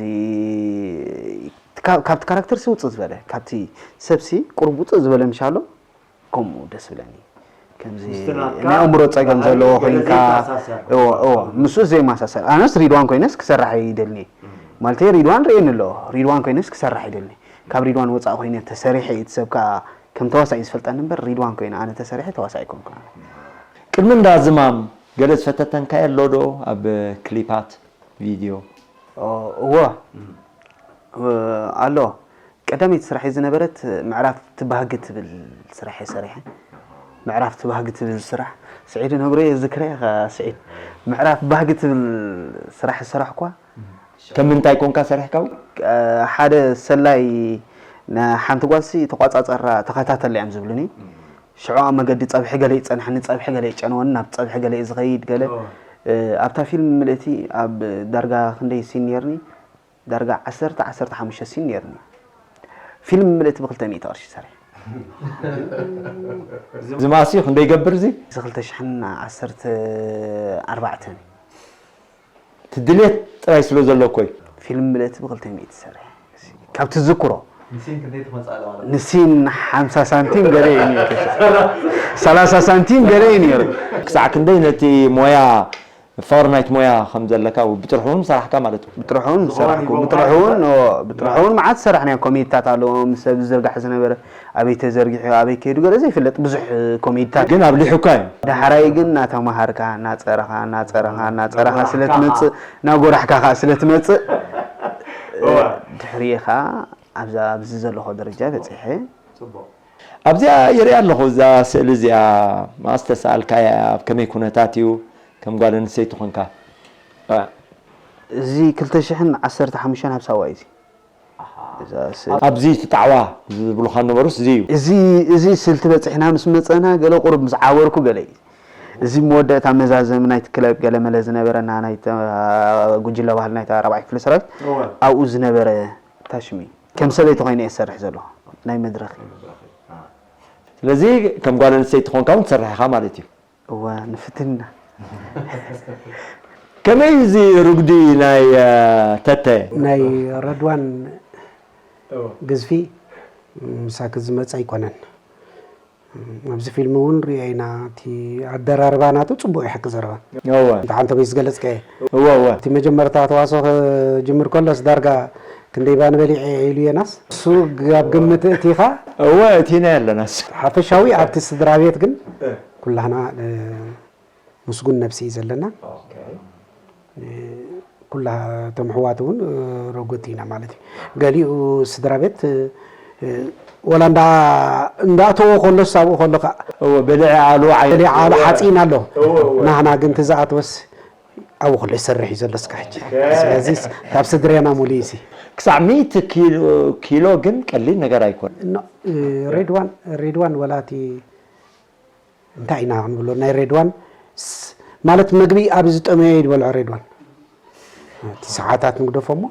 ካብቲ ካራክተር ሲ ውፅእ ዝበለ ካብቲ ሰብሲ ቁሩብ ውፅእ ዝበለ ምሻሎ ከምኡ ደስ ዝብለኒ ከምዚ ናይ ኣእምሮ ፀገም ዘለዎ ኮይንካ ምስኡ ዘይመሳሰል ኣነስ ሪድዋን ኮይነስ ክሰርሕ ይደልኒ ማለት ሪድዋን ርእየኒ ኣሎ ሪድዋን ኮይነስ ክሰርሕ ይደልኒ ካብ ሪድዋን ወፃእ ኮይነ ተሰሪሐ እቲ ሰብ ከዓ ከም ተዋሳኢ ዝፈልጠኒ እምበር ሪድዋን ኮይነ ኣነ ተሰሪሐ ተዋሳኢ ኣይኮንኩ ቅድሚ እንዳ ዝማም ገለ ዝፈተተንካዮ ኣሎ ዶ ኣብ ክሊፓት ቪድዮ እዎ ኣሎ ቀዳመይቲ ስራሐይ ዝነበረት ምዕራፍ ትባህጊ ትብል ስራሕ እየ ሰሪሐ ምዕራፍ ትባህጊ ትብል ስራሕ ስዒድ ነብሮ እየ ዝክረ ኢኻ ስዒድ ምዕራፍ ባህጊ ትብል ስራሕ ዝሰራሕኳ ከም ምንታይ ኮንካ ሰሪሕካ ሓደ ሰላይ ሓንቲ ጓልሲ ተቋፃፀራ ተኸታተላ እዮም ዝብሉኒ ሽዑ ኣብ መገዲ ፀብሒ ገለ ይፀንሐኒ ፀብሒ ገለ ይጨንወኒ ናብ ፀብሒ ገለ ዝኸይድ ገለ ኣብታ ፊልም ምልእቲ ኣብ ዳርጋ ክንደይ ሲን ነርኒ ዳርጋ ዓሰርተ ዓሰርተ ሓሙሽተ ሲን ነርኒ ፊልም ምልእቲ ብክልተ ሚእቲ ቅርሺ ሰሪሐ ዝማሲ ክንደይ ይገብር እዚ እዚ ክልተ ሽሕን ዓሰርተ ኣርባዕተን ትድልየት ጥራይ ስለ ዘሎ ኮይ ፊልም ምልእቲ ብክልተ ሚእቲ ሰሪሐ ካብ ትዝክሮ ንሲን ሓምሳ ሳንቲም ገለ እዩ ነይሩ ሰላሳ ሳንቲም ገለ እዩ ነይሩ ክሳዕ ክንደይ ነቲ ሞያ ፍቕሪ ናይቲ ሞያ ከም ዘለካ ብጥርሑ እውን ሰራሕካ ማለት እዩ ብጥርሑ እውን ሰራሕኩ ብጥርሑ እውን ብጥርሑ እውን መዓት ሰራሕና ኮሜዲታት ኣለዎ ምስ ሰብ ዝዝርጋሕ ዝነበረ ኣበይ ተዘርጊሑ ኣበይ ከይዱ ገለ ዘይፍለጥ ብዙሕ ኮሜዲታት ግን ኣብሊሑካ እዩ ዳሕራይ ግን እናተማሃርካ እናፀረኻ እናፀረኻ እናፀረኻ ስለትመፅእ እናጎራሕካ ከዓ ስለትመፅእ ድሕሪኻ ኣብዚ ዘለኹ ደረጃ በፂሐ ኣብዚኣ ይሪኣ ኣለኹ እዛ ስእሊ እዚኣ ማስተሰኣልካያ ኣብ ከመይ ኩነታት እዩ ከም ጓል ኣንስተይቲ ኮንካ እዚ ክልተ ሽሕን ዓሰርተ ሓሙሽተን ኣብ ሳዋ እዩ ኣብዚ ትጣዕዋ ዝብሉካ ነበሩስ እዚ እዩ እዚ ስልቲ በፂሕና ምስ መፀና ገለ ቁሩብ ምስ ዓበርኩ ገለ እዩ እዚ መወዳእታ መዛዘሚ ናይቲ ክለብ ገለመለ ዝነበረና ናይ ጉጅለ ባህል ናይታ ራብዓይ ክፍሊ ሰራዊት ኣብኡ ዝነበረ ታሽሚ ከም ሰበይቲ ኮይነ እየ ዝሰርሕ ዘለኹ ናይ መድረክ ስለዚ ከም ጓል ኣንስተይቲ ኮንካ እውን ትሰርሕ ኢኻ ማለት እዩ እወ ንፍትንና ከመይ እዚ ርጉዲ ናይ ተተ ናይ ረድዋን ግዝፊ ምሳክ ዝመፀ ኣይኮነን። ኣብዚ ፊልም እውን ሪኦ ኢና። እቲ ኣደራርባ ናቱ ፅቡቅ እዩ፣ ሓቂ ዘረባ። እወ እንተ ሓንተ በይ ዝገለፅከ እወ እወ እቲ መጀመርታ ተዋሶ ክጅምር ከሎስ ዳርጋ ክንደይ ባኒ በሊዐ ኢሉ የናስ እሱ ኣብ ግምት እቲኻ እወ እቲና ያለናስ ሓፈሻዊ ኣብቲ ስድራ ቤት ግን ኩላህና ምስጉን ነብሲ እዩ ዘለና። ኩላ እቶም ኣሕዋት እውን ርጉት ኢና ማለት እዩ። ገሊኡ ስድራ ቤት ወላ እንዳእተዎ ከሎስ ኣብኡ ከሎ ከዓ እወ ብልዒ ኣሉ ዓይነት ገሊኡ ዓሉ ሓፂን ኣሎ። ናህና ግን ትዝኣትወስ ኣብኡ ከሎ ይሰርሕ እዩ ዘሎ እስካ ሕጂ። ስለዚ ካብ ስድሬና ሙሉ ዩሲ ክሳዕ ሚእቲ ኪሎ ኪሎ ግን ቀሊል ነገር ኣይኮነ። ሬድዋን ሬድዋን ወላቲ እንታይ ኢና ክንብሎ ናይ ሬድዋን ማለት መግቢ ኣብ ዝጠመዮ ይበልዖ ሬድዋን እቲ ሰዓታት ንግደፎ እሞ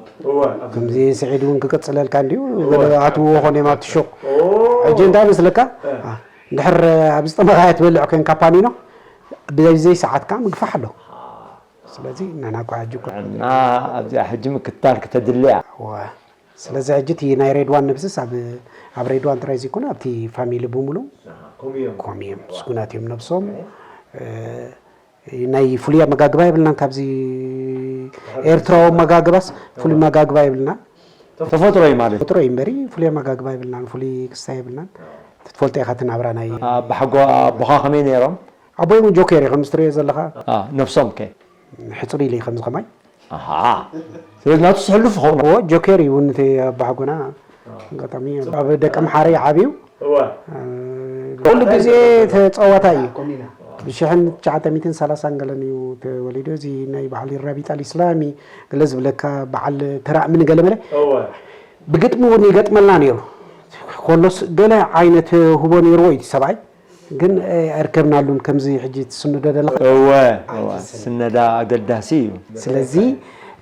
ከምዚ ስዒድ እውን ክቅፅለልካ እንዲዩ ገለ ኣትውዎ ኾነ እዮም ኣብቲ ሹቅ ሕጂ እንታይ መስለካ እንድሕር ኣብ ዝጠመኻዮ ትበልዕ ኮይንካ ፓኒኖ ብዘይ ሰዓትካ ምግፋሕ ኣሎ። ስለዚ ናና ኳ ሕጂ እኮ እና ኣብዚኣ ሕጂ ምክትታል ክተድልያ እወ ስለዚ ሕጂ እቲ ናይ ሬድዋን ነብስስ ኣብ ኣብ ሬድዋን ጥራይ ዘይኮነ ኣብቲ ፋሚሊ ብምሉ ኮሚዮም ስጉናት እዮም ነብሶም። ናይ ፍሉይ ኣመጋግባ የብልናን ካብዚ ኤርትራዊ ኣመጋግባስ ፍሉይ ኣመጋግባ የብልናን። ተፈጥሮ እዩ ማለት ተፈጥሮ እዩ እምበሪ ፍሉይ ኣመጋግባ የብልናን ፍሉይ ክስታይ የብልናን። ትፈልጦ ኢኻ እቲ ናብራ ናይ ኣባሓጎ ኣቦኻ ከመይ ነይሮም? ኣቦይ እውን ጆኬር እዩ ከምዚ ትሪኦ ዘለኻ ነብሶም ከ ሕፅር ኢለ ከምዚ ከማይ ኣሃ ስለዚ ናቱ ዝሕልፍ ኸውን እዎ ጆኬር እዩ እውን እቲ ኣባሓጎና ኣጋጣሚ ኣብ ደቂ ኣምሓረ እዩ ዓብዩ ኩሉ ግዜ ተፀዋታይ እዩ። ብሽሕን ትሽዓተ ሚእትን ሰላሳን ገለን እዩ ተወሊዱ። እዚ ናይ በዓል ራቢጣ ልእስላሚ ገለ ዝብለካ በዓል ተራእምኒ ገለ መለ ብግጥሚ እውን ይገጥመልና ነይሩ። ከሎስ ገለ ዓይነት ህቦ ነይርዎ እዩ እቲ ሰብኣይ ግን ኣይርከብናሉን ከምዚ ሕጂ ትስንዶ ዘለኻ። እወ እወ ስነዳ ኣገዳሲ እዩ። ስለዚ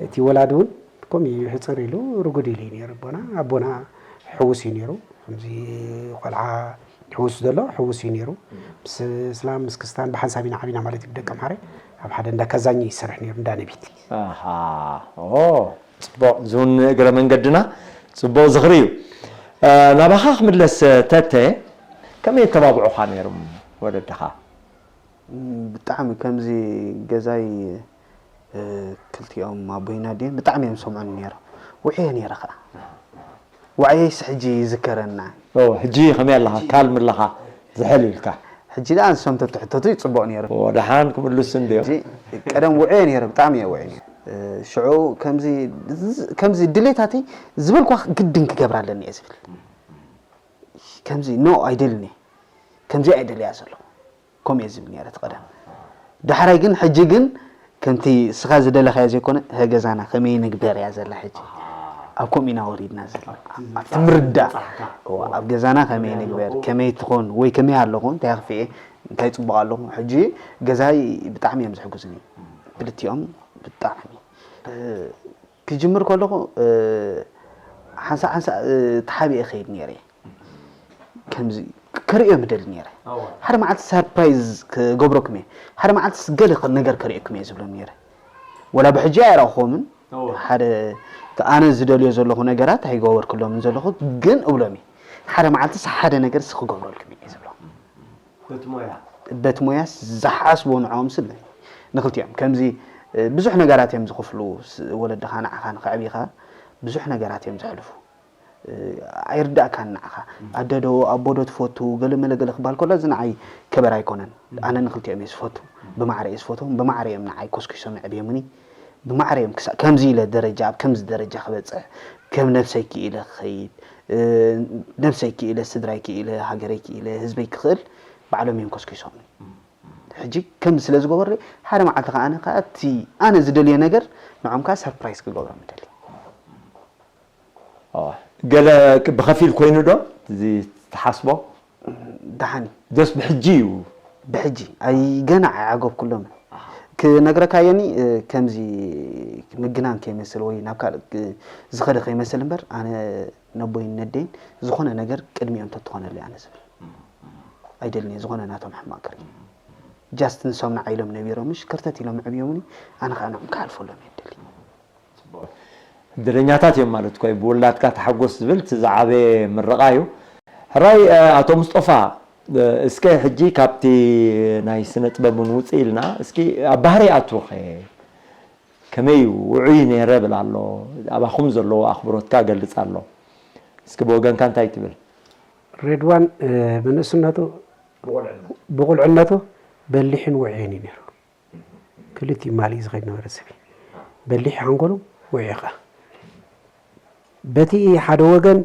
እቲ ወላዲ እውን ከምኡ እዩ ሕፅር ኢሉ ርጉድ ኢሉ እዩ ነይሩ ኣቦና። ኣቦና ሕውስ እዩ ነይሩ ከምዚ ቆልዓ ሕውስ ዘሎ ሕውስ እዩ ነይሩ። ምስ ስላም ምስ ክስታን ብሓንሳብ ኢና ዓቢና ማለት እዩ ብደቂ ኣምሓረ ኣብ ሓደ እንዳ ካዛኛ ይሰርሕ ነይሩ እንዳ ነቢት። ኣሃ ኦ ፅቡቕ እዚ እውን እግረ መንገድና ፅቡቕ ዝኽሪ እዩ። ናባኻ ክምለስ ተተ ከመይ የተባብዑኻ ነይሮም ወለድኻ? ብጣዕሚ ከምዚ ገዛይ ክልቲኦም ኣቦይን ኣዴን ብጣዕሚ እዮም ዝሰምዑኒ ነይሮም። ውዕየ ነይረ ከዓ። ዋዕየይስ ሕጂ ይዝከረኒ ንዓይ። ሕጂ ከመይ ኣለኻ? ካልም ኣለኻ? ዝሕል ኢልካ? ሕጂ ደኣ ንሶም ተትሕተቱ እዩ ፅቡቕ ነይሩ። ደሓን ክምልሱ እንድዮም። ሕጂ ቀደም ውዕየ ነይረ፣ ብጣዕሚ እየ ውዕየ ነይረ። ሽዑ ከምዚ ከምዚ ድሌታተይ ዝበልኳ ግድን ክገብራ ኣለኒ እየ ዝብል። ከምዚ ኖ ኣይደልን እየ። ከምዚ ኣይደልያ ዘለኹ። ከምኡ እየ ዝብል ነይረ እቲ ቀደም። ዳሕራይ ግን ሕጂ ግን ከምቲ እስኻ ዝደለኻዮ ዘይኮነ እህ ገዛና ከመይ ንግበር እያ ዘላ ሕጂ። ኣብ ከምኡ ኢና ወሪድና ዘለና። ኣብቲ ምርዳእ እዋ፣ ኣብ ገዛና ከመይ ንግበር፣ ከመይ ትኾን ወይ ከመይ ኣለኹ፣ እንታይ ኣኽፊኤ፣ እንታይ ፅቡቕ ኣለኹ። ሕጂ ገዛይ ብጣዕሚ እዮም ዝሕግዙኒ ክልቲኦም ብጣዕሚ። ክጅምር ከለኹ ሓንሳእ ሓንሳእ ተሓቢኤ እኸይድ ነይረ እየ። ከምዚ ከርእዮም እደሊ ነይረ። ሓደ መዓልቲ ሰርፕራይዝ ክገብረኩም እየ፣ ሓደ መዓልቲ ገለ ነገር ከርእየኩም እየ ዝብሎም ነይረ። ወላ ብሕጂ ኣይረእኹዎምን። ሓደ ኣነ ዝደልዮ ዘለኹ ነገራት ኣይገበርኩሎምን ዘለኹ ግን እብሎም እየ። ሓደ መዓልትስ ሓደ ነገርስ ክገብረልኩም እየ ዝብሎም። በቲ ሞያ ዝሓስቦ ንዕኦም ስለ ንክልቲኦም ከምዚ ብዙሕ ነገራት እዮም ዝኽፍሉ። ወለድኻ ንዓኻ ንኸዕብኻ ብዙሕ ነገራት እዮም ዘሕልፉ። ኣይርዳእካን ንዓኻ ኣደዶ ኣቦዶ ትፈቱ ገለ መለ ገለ ክበሃል ከሎ እዚ ንዓይ ከበር ኣይኮነን። ኣነ ንክልቲኦም እየ ዝፈቱ። ብማዕረ እየ ዝፈትዎም፣ ብማዕረ እዮም ንዓይ ኮስኪሶም የዕብዮምኒ። ብማዕረ እዮም ክሳብ ከምዚ ኢለ ደረጃ ኣብ ከምዚ ደረጃ ክበፅሕ ከም ነብሰይ ክኢለ ክኸይድ ነብሰይ ክኢለ ስድራይ ክኢለ ሃገረይ ክኢለ ህዝበይ ክኽእል ባዕሎም እዮም ኮስኪሶምኒ። ሕጂ ከምዚ ስለ ዝገበሩለይ ሓደ መዓልቲ ከዓ ኣነ ከዓ እቲ ኣነ ዝደልዮ ነገር ንዖም ከዓ ሰርፕራይዝ ክገብሮም እደሊ። ገለ ብኸፊል ኮይኑ ዶ እዚ ትሓስቦ? ደሓን እዩ። ዶስ ብሕጂ እዩ? ብሕጂ ኣይ ገና ኣይዓገብኩሎምን። ክነግረካ እየኒ ከምዚ ምግናን ከይመስል ወይ ናብ ካልእ ዝኸደ ከይመስል እምበር ኣነ ነቦይን ነደይን ዝኾነ ነገር ቅድሚኦም ተትኾነለይ ኣነ ዝብል ኣይደልን እየ ዝኾነ ናቶም ሕማቕ ክርኢ። ጃስት ንሶም ንዓይ ኢሎም ነቢሮም፣ ምሽ ክርተት ኢሎም ኣዕብዮምኒ፣ ኣነ ኸኣ ንዕም ክሓልፈሎም እየ ደሊ። እድለኛታት እዮም ማለት እኮ እዩ። ብውላድካ ተሓጎስ ዝብል እቲ ዝዓበየ ምርቓ እዩ። ሕራይ ኣቶ ሙስጦፋ፣ እስከ ሕጂ ካብቲ ናይ ስነ ጥበብ እውን ውፅእ ኢልና እስኪ ኣብ ባህሪ ኣቱኸ ከመይ እዩ? ውዑይ ነይረ ብል ኣሎ፣ ኣባኹም ዘለዎ ኣኽብሮትካ ገልፅ ኣሎ። እስኪ ብወገንካ እንታይ ትብል? ሬድዋን ብንእስነቱ ብቑልዕነቱ በሊሕን ውዑይን እዩ ነይሩ። ክልቲኡ ማልእ ዝኸይድ ነበረ ሰብ እዩ። በሊሕ ሓንጎሉ ውዑይ ኸዓ። በቲ ሓደ ወገን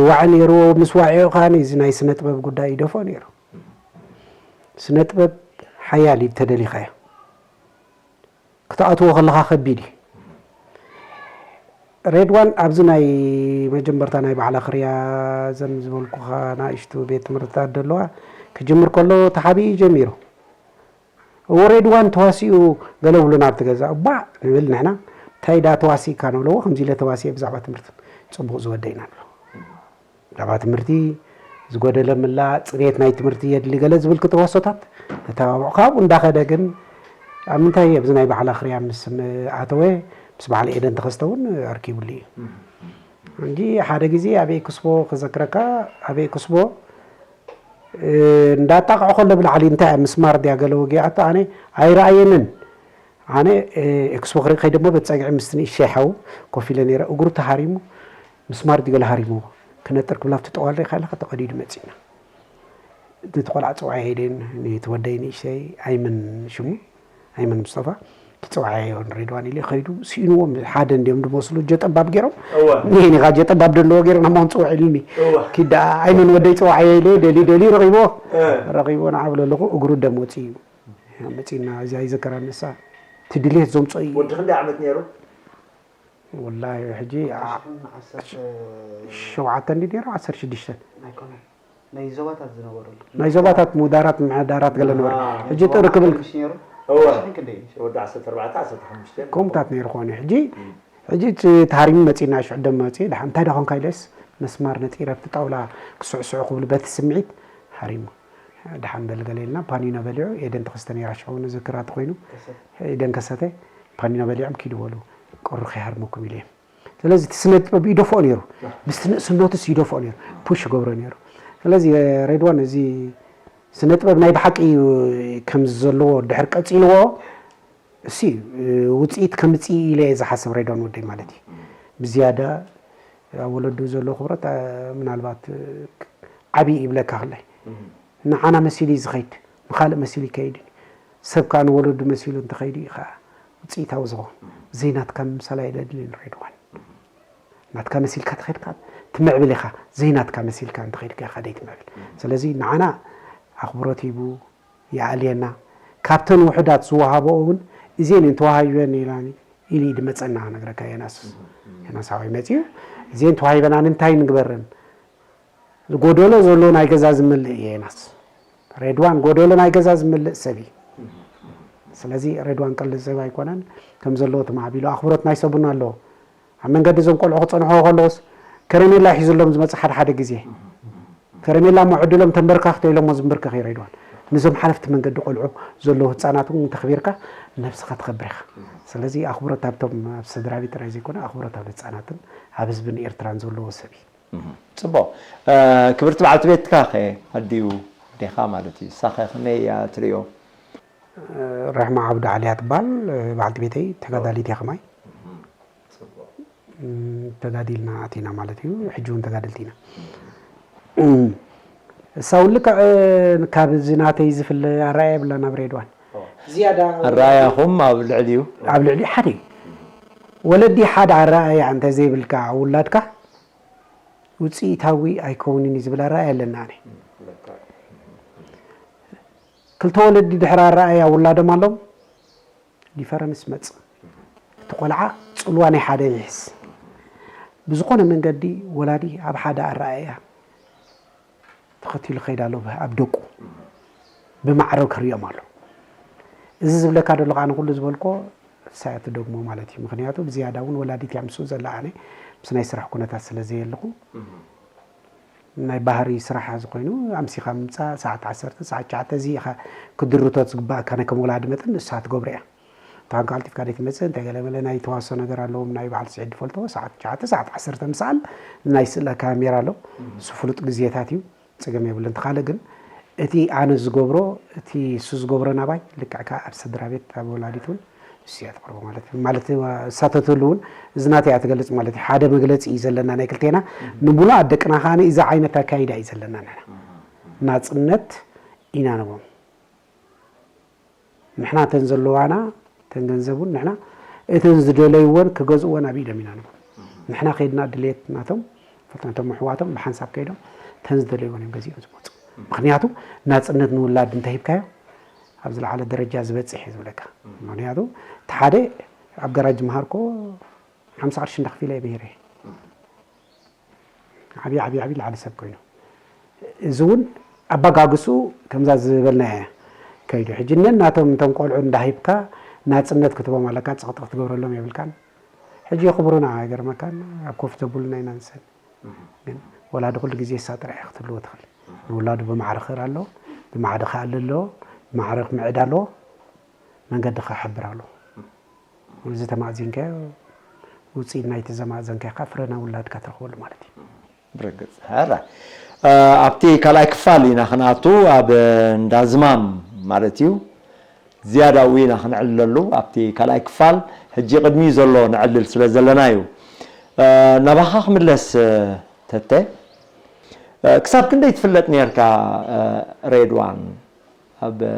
ዋዒ ነይርዎ፣ ምስ ዋዒኡ ኸዓ እዚ ናይ ስነ ጥበብ ጉዳይ ይደፍኦ ነይሩ። ስነ ጥበብ ሓያል እዩ ተደሊኻዮ። ክትኣትዎ ከለኻ ከቢድ እዩ። ሬድዋን ኣብዚ ናይ መጀመርታ ናይ ባዕላ ክርያ ዘም ዝበልኩኻ ናእሽቱ ቤት ትምህርትታት ደለዋ ክጅምር ከሎ ተሓቢኡ እዩ ጀሚሩ። እዎ ሬድዋን ተዋሲኡ ገለ ብሉና ኣብቲ ገዛ እባ ንብል ንሕና እንታይ ዳ ተዋሲእካ ንብለዎ ከምዚ ኢለ ተዋሲኤ ብዛዕባ ትምህርቲ ጽቡቕ ዝወደ ኢና ንብሎ። ብዛዕባ ትምህርቲ ዝጎደለ ምላእ፣ ፅሬት ናይ ትምህርቲ የድሊ ገለ ዝብል ክትወሶታት ነተባብዖ። ካብኡ እንዳኸደ ግን ኣብ ምንታይ ኣብዚ ናይ ባዕላ ክርያ ምስ ኣተወ ምስ በዓል ኤደን ተኸስተ እውን ኣርኪቡሉ እዩ። እንጂ ሓደ ግዜ ኣብ ኤክስፖ ክዘክረካ ኣብ ኤክስፖ እንዳጣቕዑ ከሎ ብላዕሊ እንታይ ምስማር ድያ ገለ ወጊኣቶ ኣነ ኣይረኣየንን። ኣነ ኤክስፖ ክርኢ ከይደ እሞ በቲ ጸግዒ ምስቲ ንእሽተይ ሓው ኮፍ ኢለ ነይረ። እግሩ ተሃሪሙ ምስማር ድዩ ገለ ሃሪምዎ ክነጥር ክብል ኣብቲ ጠዋል ሪኢኻ ኣለኻ ተቐዲዱ መጺእና። ነቲ ቆልዓ ጽውዓዮ ኢለ ነቲ ወደይ ንእሽተይ ኣይመን ሽሙ ኣይመን ሙስጠፋ ክጽውዓዮ ንሬድዋን ኢለ ከይዱ ስኢንዎም ሓደ እንድዮም ድመስሉ ጀጠባብ ገይሮም እወ። ንሄኒ ኻ ጀጠባብ ደለዎ ገይሮም ናማውን ጽውዕ ኢሉኒ እወ። ኪዳ ኣይመን ወደይ ጽውዓዮ ኢለ ደልዩ ደልዩ ረኺብዎ እ። ረኺብዎ ንዓ ብሎ ኣለኹ እግሩ ደም ወጽእ እዩ መጺእና እዚኣ ይዘከራ ንሳ እቲ ድሌት ዘምጾ እዩ ወዲ ክንደይ ዓመት ነይሩ? ወላሂ ሕጂ ሸውዓተ እንዲ ነይሩ ዓሰርተ ሽዱሽተ ኣይኮነን ናይ ዞባታት ዝነበረሉ ናይ ዞባታት ምውዳራት ምሕዳራት ገለ ነበረ ሕጂ ጥሪ ክብል ወዲ ዓሰርተ ኣርባዕተ ዓሰርተ ሓሙሽተ ከምታት ነይሩ ክኾነ ሕጂ ሕጂ ተሃሪሙ መፂና ሽዑ ደም መፂ ድሓ እንታይ ዳኾንካ ኢለስ መስማር ነፂረ ኣብቲ ጣውላ ክስዕስዑ ክብሉ በቲ ስምዒት ሃሪሙ ድሓን በል ገለ ኢልና ፓኒኖ በሊዑ ኤደን ተኸስተ ነይራ ሽዑ ንዝክራ ተኮይኑ ኤደን ከሰተ ፓኒኖ በሊዖም ኪዱ በሉ ቁሪ ከይሃርመኩም ኢለ እዮም ስለዚ እቲ ስነ ጥበብ ይደፍኦ ነይሩ ምስቲ ንእስነቱስ ይደፍኦ ነይሩ ፑሽ ይገብሮ ነይሩ ስለዚ ሬድዋን እዚ ስነ ጥበብ ናይ ብሓቂ እዩ ከምዚ ዘለዎ ድሕር ቀፂልዎ እሲ ውፅኢት ከምፅእ ኢለ እየ ዝሓስብ ሬድዋን ወደይ ማለት እዩ ብዝያዳ ኣብ ወለዱ ዘሎ ክብረት ምናልባት ዓብዪ ይብለካ ክላይ ንዓና መሲሉ እዩ ዝኸይድ ንኻልእ መሲሉ ይከይድ እዩ ሰብ ከዓ ንወለዱ መሲሉ እንተኸይዱ እዩ ከዓ ውፅኢታዊ ዝኸውን ዘይናትካ ምምሳል ኣይደድልን ሬድዋን ናትካ መሲልካ ተኸይድካ ትምዕብል ኢኻ ዘይናትካ መሲልካ እንተኸይድካ ኢኻ ደይትምዕብል ስለዚ ንዓና ኣኽብሮት ሂቡ ይኣልየና ካብተን ውሑዳት ዝወሃበኦ እውን እዚኤን እየን ተዋሃቢበን ኢላኒ ኢሉ እዩ ድመፀና ክነግረካ የናስ የናስ ሓወይ መፂኡ እዚኤን ተዋሂበና ንምንታይ ንግበረን ጎደሎ ዘሎ ናይ ገዛ ዝምልእ እየ የናስ ሬድዋን ጎደሎ ናይ ገዛ ዝምልእ ሰብ እዩ ስለዚ ሬድዋን ቀልድ ሰብ ኣይኮነን ከም ዘለዎ ተማዕቢሉ ኣኽብሮት ናይ ሰቡን ኣለዎ ኣብ መንገዲ እዞም ቆልዑ ክፀንሕዎ ከለዎስ ከረሜላ ሒዙሎም ዝመፅእ ሓደ ሓደ ግዜ ከረሜላ እሞ ዕድሎም ተንበርካኽ ተኢሎሞ ዝንብርከኽ እዩ ሬድዋን ነዞም ሓለፍቲ መንገዲ ቆልዑ ዘለዉ ህፃናት እውን ተኽቢርካ ነብስኻ ተኸብር ኢኻ ስለዚ ኣኽብሮት ኣብቶም ኣብ ስድራ ቤት ጥራይ ዘይኮነ ኣኽብሮት ኣብ ህፃናትን ኣብ ህዝብን ኤርትራን ዘለዎ ሰብ እዩ ፅቡቕ ክብርቲ በዓልቲ ቤትካ ኸ ኣዲኡ ዴኻ ማለት እዩ ሳኸ ከመይ እያ ትሪኦ ራሕማ ዓብዱ ዓሊያ ትበሃል በዓልቲ ቤተይ ተጋዳሊት እያ ከማይ ተጋዲልና ኣቲና ማለት እዩ ሕጂ እውን ተጋደልቲ ኢና እሳ እውን ልክዕ ካብ እዚ ናተይ ዝፍለ ኣረኣያ የብላን ኣብ ሬድዋን ዝያዳ ኣረኣያኹም ኣብ ልዕሊኡ ኣብ ልዕሊ ሓደ እዩ ወለዲ ሓደ ኣረኣያ እንተ ዘይብልካ ውላድካ ውፅኢታዊ ኣይከውንን እዩ ዝብል ኣረኣያ ኣለና ኣነ ክልተ ወለዲ ድሕሪ ኣረኣያ ውላዶም ኣሎም ዲፈረንስ መጽእ እቲ ቆልዓ ጽልዋ ናይ ሓደ ይሕዝ ብዝኾነ መንገዲ ወላዲ ኣብ ሓደ ኣረኣያ ተኸቲሉ ክኸይድ ኣሎ ኣብ ደቁ ብማዕረ ክርእዮም ኣሎ እዚ ዝብለካ ደሎ ከዓ ንኩሉ ዝበልኮ ሳያት ደግሞ ማለት እዩ ምክንያቱ ብዝያዳ እውን ወላዲት እያ ምስኡ ዘላ ኣነ ምስ ናይ ስራሕ ኩነታት ስለ ዘየለኹ ናይ ባህሪ ስራሓ ዝኾይኑ ኣምሲኻ ምምፃእ፣ ሰዓት ዓሰርተ፣ ሰዓት ትሽዓተ፣ እዚ ኢኻ ክድርቶ ዝግባእካ፣ ናይ ከም ወላዲ መጠን ንሳ ትገብሮ እያ። እንተኾንካ ቀልጢፍካ ደይ ትመፅእ፣ እንታይ ገለ መለ ናይ ተዋሶ ነገር ኣለዎም፣ ናይ በዓል ስዒድ ትፈልጦ፣ ሰዓት ትሽዓተ፣ ሰዓት ዓሰርተ ምሳል ናይ ስእለ ካሜራ ኣሎ። እሱ ፍሉጥ ግዜታት እዩ፣ ፀገም የብሉን። እቲ ካልእ ግን እቲ ኣነ ዝገብሮ፣ እቲ እሱ ዝገብሮ ናባይ ልክዕ ከኣ ኣብ ስድራ ቤት፣ ኣብ ወላዲት እውን እሱ እያ ተቕርቦ ማለት እዩ። ማለት እሳተትሉ እውን እዚ ናተይ እያ ትገልጽ ማለት እዩ። ሓደ መግለጺ እዩ ዘለና ናይ ክልቴና። ንምሉኣት ደቅና ከኣ እዚ ዓይነት ኣካይዳ እዩ ዘለና ንሕና። ናጽነት ኢና ንቦም። ንሕና እተን ዘለዋና፣ እተን ገንዘብ እውን ንሕና እተን ዝደለይዎን ክገዝእዎን ኣብ ኢዶም ኢና ንቦም። ንሕና ከይድና ድሌት ናቶም፣ ፍልጠቶም ኣሕዋቶም ብሓንሳብ ከይዶም እተን ዝደለይዎን እዮም ገዚኦም ዝመጹ። ምኽንያቱ ናጽነት ንውላድ እንተሂብካዮ ኣብ ዝለዓለ ደረጃ ዝበጽሕ እዩ ዝብለካ። ምኽንያቱ እቲ ሓደ ኣብ ገራጅ መሃርኮ ሓምሳ ቅርሺ እንዳኽፊለ እየ ምሂረ። ዓብዪ ዓብዪ ዓብዪ ለዓሊ ሰብ ኮይኑ። እዚ እውን ኣባጋግሱ ከምዛ ዝበልናያ ከይዱ። ሕጂ ነናቶም እቶም ቆልዑ እንዳሂብካ ናጽነት ክትቦም ኣለካ፣ ጸቕጢ ክትገብረሎም የብልካን። ሕጂ የኽብሩና፣ ኣይገርመካን? ኣብ ኮፍ ዘብሉና ኢና ንሰን። ግን ወላዲ ኩሉ ግዜ እሳ ጥራሕ እያ ክትህልዎ ትኽእል። ንውላዱ ብማዕረ ክኽእል ኣለዎ፣ ብማዕረ ክኣሊ ኣለዎ፣ ብማዕረ ክምዕድ ኣለዎ፣ መንገዲ ክሕብር ኣለዎ። እዚ ተማእዚንካዮ፣ ውፅኢት ናይቲ ዘማእዘንካዮ ከዓ ፍረ ናይ ውላድካ ትረኽበሉ ማለት እዩ። ብርግጽ። ሕራ። እ፣ ኣብቲ ካልኣይ ክፋል ኢና ክንኣቱ፣ ኣብ እንዳ ዝማም ማለት እዩ። ዝያዳ እውን ኢና ክንዕልለሉ ኣብቲ ካልኣይ ክፋል። ሕጂ ቅድሚ ዘሎ ንዕልል ስለ ዘለና እዩ። እ፣ ናባኻ ክምለስ፣ እ፣ ተተ። እ፣ ክሳብ ክንደይ ትፍለጥ ነርካ፣ እ፣ ሬድዋን? ኣብ፣ እ፣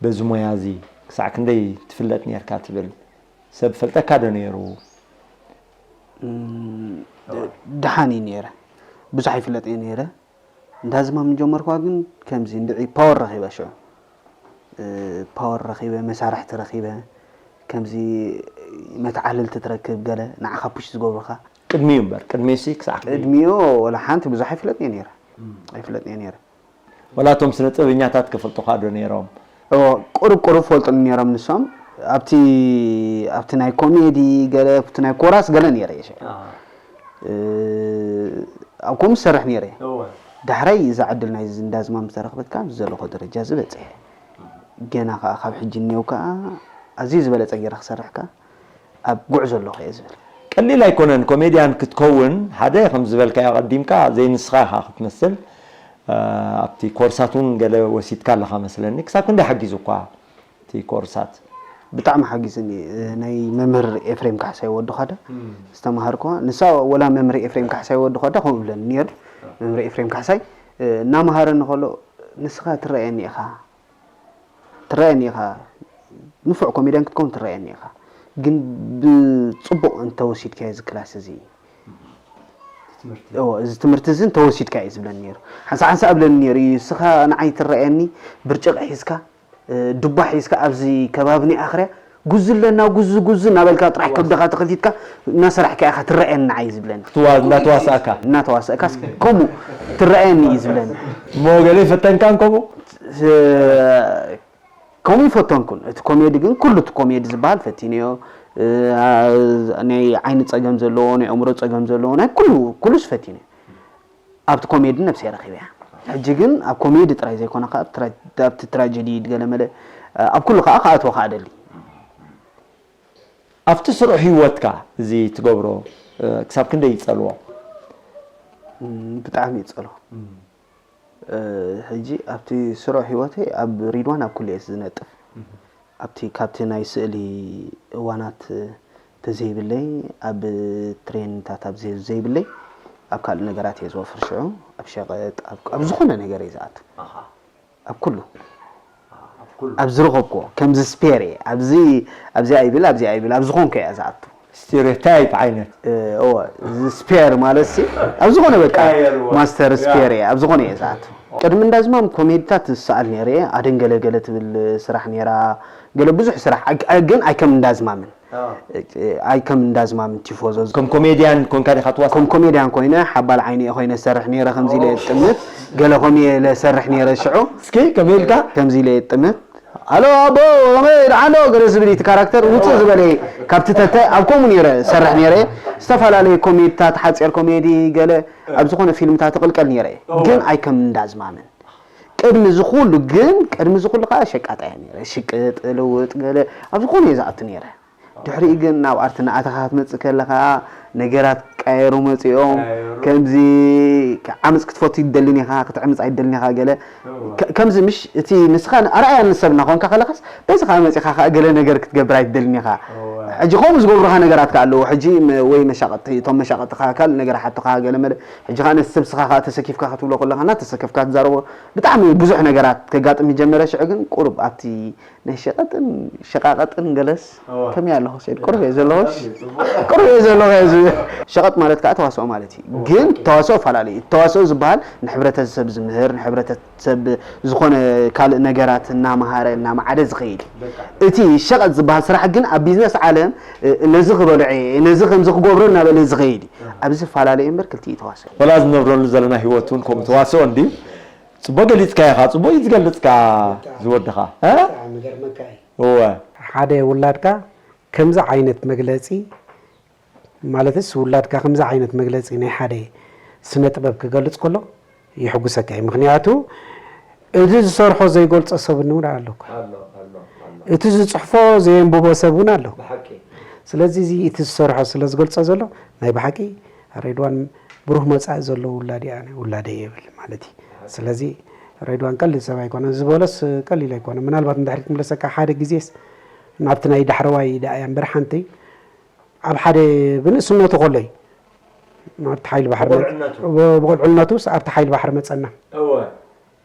በዚ ሞያ እዚ ክሳዕ ክንደይ ትፍለጥ ነርካ ትብል? ሰብ ፈልጠካ ዶ ነይሩ? እም፣ ደሓን እዩ ነይረ። ብዙሕ ይፍለጥ እየ ነይረ። እንዳ ዝማም ጀመርኳ ግን ከምዚ እንድዒ ፓወር ረኺበ ሽዑ። እ፣ ፓወር ረኺበ፣ መሳርሕቲ ረኺበ። ከምዚ መተዓልልቲ ትረክብ ገለ ንዓኻ ፑሽ ዝገብሩኻ። ቅድሚኡ እምበር፣ ቅድሚኡ ሲ ክሳዕ ክንደይ? ቅድሚኡ ወላ ሓንቲ ብዙሕ ኣይፍለጥን እየ ነይረ። ኣይፍለጥን እየ ነይረ። ወላ እቶም ስነ ጥበበኛታት ክፈልጡኻ ዶ ነይሮም? እዎ፣ ቁሩብ ቁሩብ ፈልጡኒ ነይሮም ንሶም። ኣብቲ ኣብቲ ናይ ኮሜዲ ገለ፣ ኣብቲ ናይ ኮራስ ገለ ነይረ እየ ሽዑ። እ፣ ኣብ ከምኡ ዝሰርሕ ነይረ እየ። እወ። ዳሕራይ እዛ ዕድል ናይ እንዳ ዝማም ዝተረኽበት ከኣ ኣብዚ ዘለኹ ደረጃ እዚ በጺሐ። ገና ከኣ ካብ ሕጂ እኒአው ከኣ ኣዝዩ ዝበለጸ ገይረ ክሰርሕ ከኣ ኣብ ጉዕዞ ኣለኹ እየ ዝብል። ቀሊል ኣይኮነን ኮሜድያን ክትከውን። ሓደ ከም ዝበልካዮ ቀዲምካ ዘይንስኻ ኢኻ ክትመስል። እ፣ ኣብቲ ኮርሳት እውን ገለ ወሲድካ ኣለኻ መስለኒ። ክሳብ ክንደይ ሓጊዙኳ እቲ ኮርሳት? ብጣዕሚ ሓጊዝኒ። እ፣ ናይ መምህር ኤፍሬም ካሕሳይ ወዲ ኳዳ ዝተማሃርኩዋ። ንሳ ወላ መምህር ኤፍሬም ካሕሳይ ወዲ ኳዳ ከምኡ ይብለኒ ነይሩ። መምህር ኤፍሬም ካሕሳይ፣ እ፣ እናመሃረኒ ከሎ ንስኻ ትረኣየኒ ኢኻ። ትረኣየኒ ኢኻ። ንፉዕ ኮሜድያን ክትከውን ትረኣየኒ ኢኻ። ግን ብጽቡቕ እንተወሲድካዮ እዚ ክላስ እዚ፣ እዎ፣ እዚ ትምህርቲ እዚ እንተወሲድካዮ እዩ ዝብለኒ ነይሩ። ሓንሳ ሓንሳ እብለኒ ነይሩ እዩ፣ "እስኻ ንዓይ ትረኣየኒ፣ ብርጭቕ ሒዝካ፣ እ፣ ዱባ ሒዝካ ኣብዚ ከባቢ ናይ ኣኽርያ ጉዚ ኣለና፣ ጉዚ፣ ጉዚ" እናበልካ ጥራሕ ከብድኻ ተኸፊትካ እናሰራሕካ ኢኻ ትረኣየኒ ንዓይ እዩ ዝብለኒ። ክትዋ-፣ እንዳተዋሳእካ? እናተዋሳእካስ ከምኡ ትረኣየኒ እዩ ዝብለኒ። እሞ ገለ ይፈተንካን ከምኡ? እ፣ ከምኡ ይፈተንኩን። እቲ ኮሜዲ ግን ኩሉ እቲ ኮሜዲ ዝበሃል ፈቲነዮ። እ፣ አ-፣ ናይ ዓይኒ ጸገም ዘለዎ፣ ናይ ኣእምሮ ጸገም ዘለዎ፣ ናይ ኩሉ፣ ኩሉስ ፈቲነ። ኣብቲ ኮሜዲ ነብሰይ ረኺበያ። ሕጂ ግን ኣብ ኮሜዲ ጥራይ ዘይኮነ፣ ከኣ ኣብ ትራ-፣ ኣብቲ ትራጀዲ ገለመለ፣ ኣብ ኩሉ ከኣ ክኣትዎ ከኣ ደሊ። ኣብቲ ስሩዕ ህይወትካ እዚ ትገብሮ፣ እ፣ ክሳብ ክንደይ ይጸልዎ? እም፣ ብጣዕሚ ይጸልዎ። እም። እ፣ ሕጂ ኣብቲ ስሩዕ ህይወተይ ኣብ ሪድዋን ኣብ ኩሉ እየ ዝነጥፍ። እም። ኣብቲ፣ ካብቲ ናይ ስእሊ እዋናት ተዘይብለይ፣ ኣብ ትሬንታት ኣብ ዘይ-፣ ዘይብለይ፣ ኣብ ካልእ ነገራት እየ ዝወፍር። ሽዑ ኣብ ሸቐጥ፣ ኣብ፣ ኣብ ዝኾነ ነገር እየ ዝኣቱ። ኣኻ። ኣብ ኩሉ። ኣብ ኩሉ። ኣብ ዝረኸብኩዎ፣ ከምዚ ስፔር እየ። ኣብዚ፣ ኣብዚኣ ይብል፣ ኣብዚኣ ይብል፣ ኣብ ዝኾንኩ እየ ዝኣቱ። ስቴሪዮታይፕ ዓይነት። እ፣ እወ፣ እዚ ስፔር ማለት ሲ፣ ኣብ ዝኾነ በቃ ቀያየርዎ። ማስተር ያ። ስፔር እየ፣ ኣብ ዝኾነ እየ ዝኣቱ። ቅድሚ እንዳዝማም ኮሜዲታት ዝሰኣል ነይረ እየ። ኣደን ገለ ገለ ትብል ስራሕ ነይራ። ገለ ብዙሕ ስራሕ፣ ኣግ-፣ ግን ኣይከም እንዳዝማምን። ኣዎ። እ፣ ኣይከም እንዳዝማምን ቲፎዞ ዝ-፣ ከም ኮሜድያን ኮንካ ዲኻ ትዋስእ? ከም ኮሜድያን ኮይነ፣ ሓባል ዓይኒ እየ ኮይነ ዝሰርሕ ነይረ፣ ከምዚ ኢለ እየ ዝጥምት። ገለ ከምኡ እየ ዝሰርሕ ነይረ ሽዑ። እስኪ ከመይ ኢልካ? ከምዚ ኢለ እየ ዝጥምት። ሃሎ ኣቦ፣ ከመይ ደሓን ዶ? ገለ ዝብል እዩ። እቲ ካራክተር ውፅእ ዝበለ እዩ። ካብቲ ተተ ኣብ ከምኡ ነይረ ዝሰርሕ ነይረ። ዝተፈላለዩ ኮሜዲታት፣ ሓፂር ኮሜዲ፣ ገለ ኣብ ዝኾነ ፊልምታት ይቕልቀል ነይረ። ግን ኣይከም እንዳዝማምን። ቅድሚ እዚ ኩሉ ግን፣ ቅድሚ እዚ ኩሉ ከዓ ሸቃጣይ እየ ነይረ። ሽቅጥ፣ ልውጥ፣ ገለ ኣብ ዝኾነ እየ ዝኣቱ ነይረ። ድሕሪኡ ግን ናብ ኣርት እናኣተኻ ክትመጽእ ከለኻ፣ ነገራት ቀየሩ መጺኦም። ቀየሩ። ከምዚ ዓመጽ ክትፈቱ ይደልን ኢኻ፣ ክትዕምጽ ኣይደልን ኢኻ፣ ገለ እዋ። ከ-፣ ከምዚ ምሽ፣ እቲ ንስኻ ኣርኣያ ንሰብ እናኾንካ ከለኻስ፣ በዚ ኸዓ መጺኻ ኸዓ ገለ ነገር ክትገብር ኣይትደልን ኢኻ። እዋ። ሕጂ ከምኡ ዝገብሩኻ ነገራት ከ ኣለዉ። ሕጂ መ-፣ ወይ መሻቐጥቲ፣ እቶም መሻቐጥኻ ካልእ ነገር ሓቱኻ፣ ገለ መለ። ሕጂ ኸዓ ነቲ ሰብ ስኻ ኸዓ ተሰኪፍካ ክትብሎ ከለኻ፣ እናተሰከፍካ ትዛረቦ፣ ብጣዕሚ ብዙሕ ነገራት ከጋጥም ይጀመረ። ሽዑ ግን ቁሩብ ኣብቲ ናይ ሸቐጥን ሸቓቐጥን ገለስ እዋ። ከመይ ኣለኹ ሰይድ? ቁሩብ እየ ዘለኹስ። ጽቡቕ። ቁሩብ እየ ዘለኹ እየ ዝብል። ሸቐጥ ማለት ከኣ ተዋስኦ ማለት እዩ። እዋ። ግን ተዋስኦ ፈላለዩ እዩ። ተዋስኦ ዝበሃል ንሕብረተሰብ ዝምህር፣ ንሕብረተሰብ ዝኾነ ካልእ ነገራት እናመሃረ፣ እናመዓደ ዝኸይድ እዩ። በቃ። እቲ ሸቐጥ ዝበሃል ስራሕ ግን ኣብ ቢዝነስ ዓለም፣ እ፣ ነዚ ክበልዖ እየ፣ ነዚ ከምዚ ክገብሮ እናበለ ዝኸይድ እዩ። እዋ። ኣብዚ ፈላለዩ እምበር ክልቲኡ ተዋስኦ እዩ። ወላ ዝነብረሉ ዘለና ህይወት እውን ከምኡ ተዋስኦ እንድዩ። ጽቡቕ ገሊጽካዮ ኢኻ፣ ጽቡቕ እዩ ዝገልጽ ከኣ ዝወድኻ። እ? ብጣዕሚ ገርመካ እዩ። እወ። ሓደ ውላድካ ከምዚ ዓይነት መግለጺ፣ ማለትስ ውላድካ ከምዚ ዓይነት መግለጺ ናይ ሓደ ስነ ጥበብ ክገልጽ ከሎ የሕጉሰካ እዩ። ምኽንያቱ እቲ ዝሰርሖ ዘይገልጾ ሰብ እውን ኣሎ እኮ። ኣሎ፣ ኣሎ፣ ኣሎ። እቲ ዝጽሕፎ ዘየንብቦ ሰብ እውን ኣሎ። ብሓቂ። ስለዚ እዚ እቲ ዝሰርሖ ስለ ዝገልጾ ዘሎ ናይ ብሓቂ ሬድዋን ብሩህ መጻኢ ዘለዎ ውላድ እየ፣ ኣነ ውላደይ እየ ይብል ማለት እዩ። ስለዚ ሬድዋን ቀሊል ሰብ ኣይኮነን፣ ዝበሎስ ቀሊል ኣይኮነን። ምናልባት ንድሕሪት ክምለሰካ ሓደ ግዜስ ናብቲ ናይ ዳሕረዋይ ደኣ እያ እምበር ሓንቲ ኣብ ሓደ ብንእስነቱ ከሎ እዩ ናብቲ ሓይሊ ባሕሪ መ-፣ ብቆልዕነቱ። ብ-፣ ብቆልዕነቱስ ኣብቲ ሓይሊ ባሕሪ መጸና። እወ።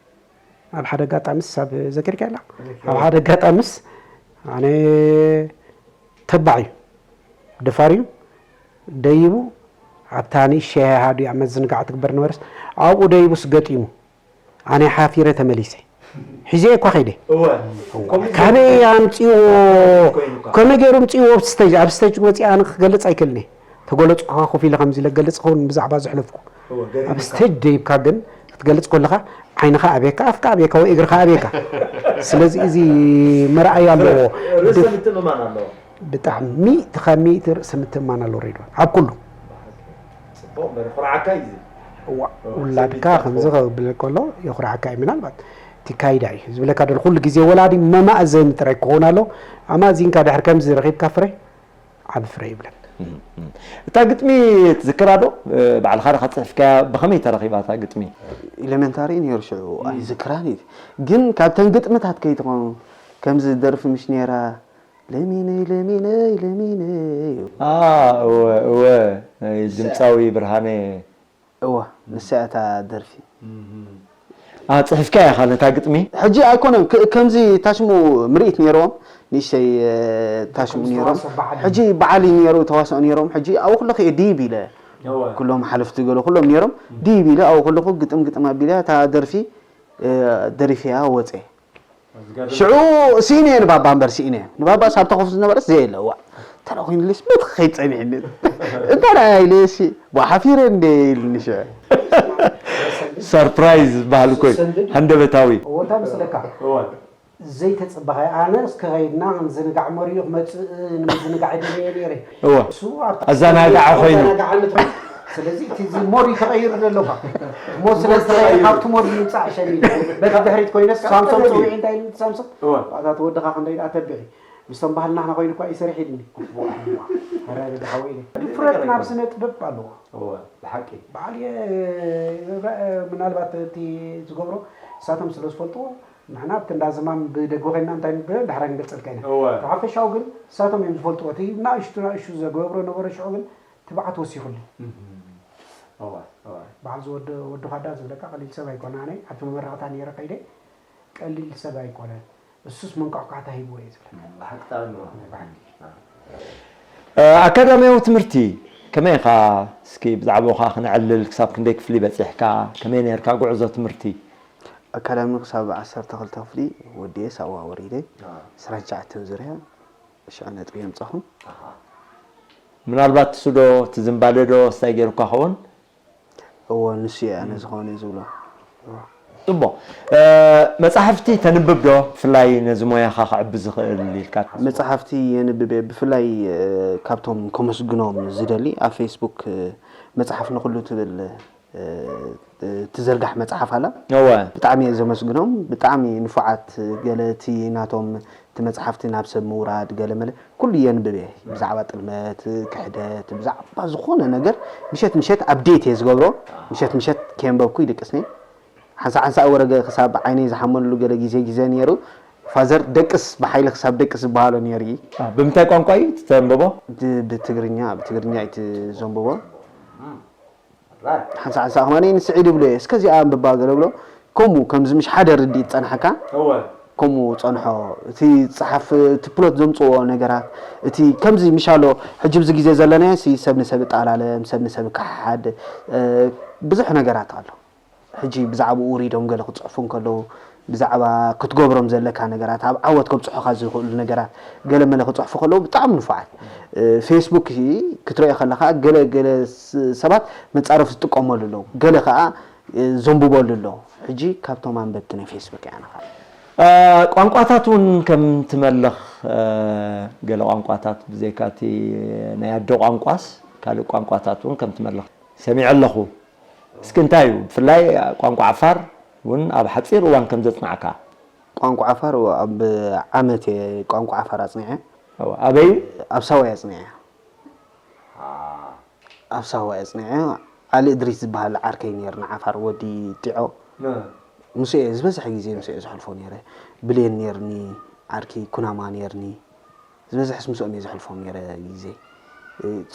ኣብ ሓደ ኣጋጣሚስ ኣብ ዘኪርካ ኣላ? ዘኪረ። ኣብ ሓደ ኣጋጣሚስ ኣነ ተባዕ እዩ፣ ደፋር እዩ፣ ደይቡ ኣብታ ንእሽተይ ሃሃ ድያ መዝንጋዕ ትግበር ነበረስ፣ ኣብኡ ደይቡስ ገጢሙ። ኣነ ሓፊረ ተመሊሰ። ሒዘ እኳ ከይደ። እወ። እዋ፣ ከምኡ ካበይ ገይሩ ኣምጺዎ? ኮይኑ እኳ። ከመይ ገይሩ ኣምጺዎ? ኣብ ስቴጅ፣ ኣብ ስቴጅ ወጺኣ ኣነ ክገልጽ ኣይክእልን እየ። ተገለጽኩ ከኣ ኮፍ ኢለ ከምዚ ኢለ ክገልጽ ክኸውን ብዛዕባ ዘሕለፍኩ። እወ፣ ገሪሙካ። ኣብ ስቴጅ ደይብካ ግን ክትገልጽ ከለኻ ዓይንኻ ኣብየካ፣ ኣፍካ ኣብየካ ወይ እግርኻ ኣብየካ። ስለዚ እዚ መርኣያ ኣለዎ። ርእሰ ብ-፣ ምትእምማን ኣለዎ። ብጣዕሚ፣ እቲ ካብ ሚእቲ ርእሰ ምትእምማን ኣለዎ ሬድዋን። ኣብ ኩሉ። ጽቡቕ እምበር፣ ኩርዓካ እዩ እዚ። እዋ፣ እወ፣ ውላድካ ሰሚዕካ ከምዚ ትፈልጥ። ከብል ከሎ የኹርዓካ እዩ። ምናልባት እቲ ካይዳ እዩ ዝብለካ ደሎ። ኩሉ ግዜ ወላዲ መማእዘኒ ጥራይ ክኸውን ኣለዎ። ኣማእዚንካ ድሕሪ ከምዚ ረኺብካ ፍረ፣ ዓቢ ፍረ ይብለካ። እም፣ እም። እታ ግጥሚ ትዝክራ ዶ? እ፣ ባዕልኻ ዲኻ ጽሒፍካያ? ብኸመይ ተረኺባ እታ ግጥሚ? ኤሌመንታሪ ነይሩ ሽዑ፣ እም። ኣይዝክራን እየ። ግን ካብተን ግጥምታት ከይትኾኑ፣ ከምዚ ደርፊ ምሽ ነይራ፣ ለሚነይ፣ ለሚነይ፣ ለሚነይ። አ፣ እወ፣ እወ። ናይ ድምጻዊ ብርሃነ። እወ፣ ንሳ እያ እታ ደርፊ። እም። አ፣ ጽሒፍካያ ኢኻ ነታ ግጥሚ? ሕጂ ኣይኮነን፣ ክ-፣ ከምዚ ታሽሙ ምርኢት ነይርዎም፣ ንእሽተይ፣ እ፣ ታሽሙ ከምዚ ነይሮም። ተዋስኦ በዓል። ሕጂ በዓል እዩ ነይሩ፣ ተዋስኦ ነይሮም። ሕጂ ኣብኡ ከለኹ እየ ድይብ ኢለ። እወ። ኩሎም ሓለፍቲ ገለ ኩሎም ነይሮም። ድይብ ኢለ ኣብኡ ከለኹ ግጥም ግጥም ኣቢለ እታ ደርፊ፣ እ፣ ደሪፈያ ወጸ። ዝገርም። ሽዑ ስኢነ እየ ንባባ እምበር፣ ስኢነ እየ። ንባባስ ኣብታ ኮፍ ዝነበረስ ዘየለ፣ እዋ። እንታይ ደኣ ኮይኑልስ፣ መን ክኸይድ ጸኒሕኒ? እንታይ ደኣ ኢለ፣ እሺ፣ ዋ፣ ሓፊረ እንደ ኢልኒ ሽዑ። ሰርፕራይዝ ዝበሃል እኮ እዩ። ሰንድድ? ሃንደበታዊ። እዎ፣ እንታይ መስለካ? እዎ። ዘይተጸበኻዮ። ኣነ እስከ ኸይድና ክንዝንጋዕ፣ መሪኡ ክመጽእ ንምዝንጋዕ ይደልየ ነይረ። እዎ። እሱ ኣብቲ ኣዘናጋዒ ኮይኑ። ኣዘናጋዒ ንትኾን። ስለዚ እቲ እዚ ሞድ እዩ ተቐይሩ ዘሎ እኳ። ሞድ ስለ ዝተቐየረ ካብቲ ሞድ ይውጻእ ሸሚል። በቲ ድሕሪት ኮይነስ ሳምሶም ጸዊዒ እንታይ ኢሉ ሳምሶም? እወ። ኣታ እቲ ወድኻ ክንደይ ደኣ ተብዒ። ምስቶም ባህልናና ኮይኑ እኳ ይሰርሕ ኢልኒ። ኧረ ደሓወይ ኢለ። ድፍረት ናብ ስነ ጥበብ ኣለዎ። እወ፣ ብሓቂ። በዓል የ-፣ ምናልባት እቲ ዝገብሮ ንሳቶም ስለ ዝፈልጥዎ፣ ንሕና ኣብቲ እንዳ ዝማም ብደገ ኮይንና እንታይ ንብል ዳሕራይ ንገልጸልካ ኢና። እወ። እቲ ሓፈሻዊ ግን ንሳቶም እዮም ዝፈልጥዎ። እቲ ናእሽቱ ናእሽቱ ዘገብሮ ነበረ ሽዑ ግን ትብዓት ወሲኹሉ። እህ። እወ፣ እወ። በዓል ዝወደ-፣ ወዲ ኻዳ ዝብለካ ቀሊል ሰብ ኣይኮነ። ኣነ ኣብቲ መመረቕታ ነይረ ከይደ ቀሊል ሰብ ኣይኮነን። እሱስ መንቋዕቋዕታ ሂብዎ እየ ዝብለካ። እም፣ ብሓቂ ጣዕሚ እወ። ናይ ብሓቂ። እ፣ ኣካዳሚያዊ ትምህርቲ ከመይ ኢኻ? እስኪ ብዛዕባኡ ኸዓ ክነዕልል፣ ክሳብ ክንደይ ክፍሊ በጺሕካ? ከመይ ነርካ ጉዕዞ ትምህርቲ? ኣካዳሚ ክሳብ ዓሰርተ ክልተ ክፍሊ ወዲኤ ሳዋ ወሪደ። ኣሃ። ዕስራን ትሽዓተን ዙርያ ሽዑ ነጥቢ የምጻኹ። ኣሃ። ምናልባት እሱ ዶ፣ እቲ ዝምባለ ዶ፣ እንታይ ገይሩካ ኸውን? እወ፣ ንሱ እየ ኣነ እም። ዝኾነ ዝብሎ። እወ። ጽቡቕ። እ፣ መጻሕፍቲ ተንብብ ዶ? ብፍላይ ነዚ ሞያኻ ከዕቢ ዝኽእል ኢልካ? መጻሕፍቲ የንብብ እየ። ብፍላይ፣ እ፣ ካብቶም ከመስግኖም ዝደሊ፣ ኣብ ፌስቡክ፣ እ፣ መጽሓፍ ንኹሉ ትብል፣ እ፣ ትዘርጋሕ መጽሓፍ ኣላ። እወ። ብጣዕሚ እየ ዘመስግኖም። ብጣዕሚ ንፉዓት፣ ገለ እቲ ናቶም እቲ መጽሓፍቲ ናብ ሰብ ምውራድ፣ ገለ መለ ኩሉ የንብብ እየ። ብዛዕባ ጥልመት፣ ክሕደት፣ ብዛዕባ ዝኾነ ነገር ምሸት ምሸት ኣፕዴት እየ ዝገብሮ። ምሸት ምሸት ከየንበብኩ ይድቅስኒ። ሓንሳእ ሓንሳእ ወረገ ክሳብ ዓይነይ ዝሓመሉ ገለ ግዜ ግዜ ነይሩ። ፋዘር ደቅስ፣ ብሓይሊ ክሳብ ደቅስ ዝበሃሎ ነይሩ እዩ። አ፣ ብምንታይ ቋንቋ እዩ እቲ ተንብቦ? ብ- ብትግርኛ ብትግርኛ እዩ እቲ ዘንብቦ። ሓንሳእ ሓንሳእ ከማኒ ንስዒድ ይብሎ እየ፣ እስከ እዚኣ ኣንብባ ገለ ብሎ። ከምኡ ከምዚ ምሽ ሓደ ርድኢት ጸንሓካ። እወ። ከምኡ ጸንሖ። እቲ ጸሓፍ እቲ ፕሎት ዘምጽዎ ነገራት፣ እቲ ከምዚ ምሽ ኣሎ። ሕጂ ኣብዚ ግዜ ዘለናዮ ሲ ሰብ ንሰብ እጣላለም፣ ሰብ ንሰብ ክሓሓድ፣ እ፣ ብዙሕ ነገራት ኣሎ። ሕጂ ብዛዕባኡ ውሪዶም ገለ ክጽሕፉ እንከለዉ፣ ብዛዕባ ክትገብሮም ዘለካ ነገራት፣ ኣብ ዓወት ከብጽሑኻ ዝኽእሉ ነገራት ገለ መለ ክጽሕፉ ከለዉ ብጣዕሚ ንፉዓት። እ፣ ፌስቡክ ሲ ክትሪኦ ከለኻ ገለ ገለ ስ- ሰባት መጻረፍ ዝጥቀመሉ ኣለዉ፣ ገለ ከኣ፣ እ፣ ዘንብበሉ ኣለዉ። ሕጂ ካብቶም ኣንበብቲ ናይ ፌስቡክ እየ ኣነ ኸኣ። እ፣ ቋንቋታት እውን ከም ትመልኽ፣ እ፣ ገለ ቋንቋታት ብዘይካ እቲ ናይ ኣደ ቋንቋስ ካልእ ቋንቋታት እውን ከም ትመልኽ ሰሚዐ ኣለኹ። እስኪ እንታይ እዩ ብፍላይ ቋንቋ ዓፋር እውን ኣብ ሓፂር እዋን ከም ዘፅናዕካ? ቋንቋ ዓፋር ኣብ ዓመት እየ ቋንቋ ዓፋር ኣፅኒዐ። ኣበይ እዩ? ኣብ ሳዋ እየ ኣፅኒዐ። ኣብ ሳዋ እየ ኣፅኒዐ። ዓሊ እድሪስ ዝበሃል ዓርከይ ነይርና ዓፋር ወዲ ጢዖ። ምስ እየ ዝበዝሐ ግዜ ምስ እየ ዘሕልፎ ነይረ። ብሌን ነይርኒ፣ ዓርኪ ኩናማ ነይርኒ። ዝበዝሕስ ምስኦም እየ ዘሕልፎም ነይረ ግዜ።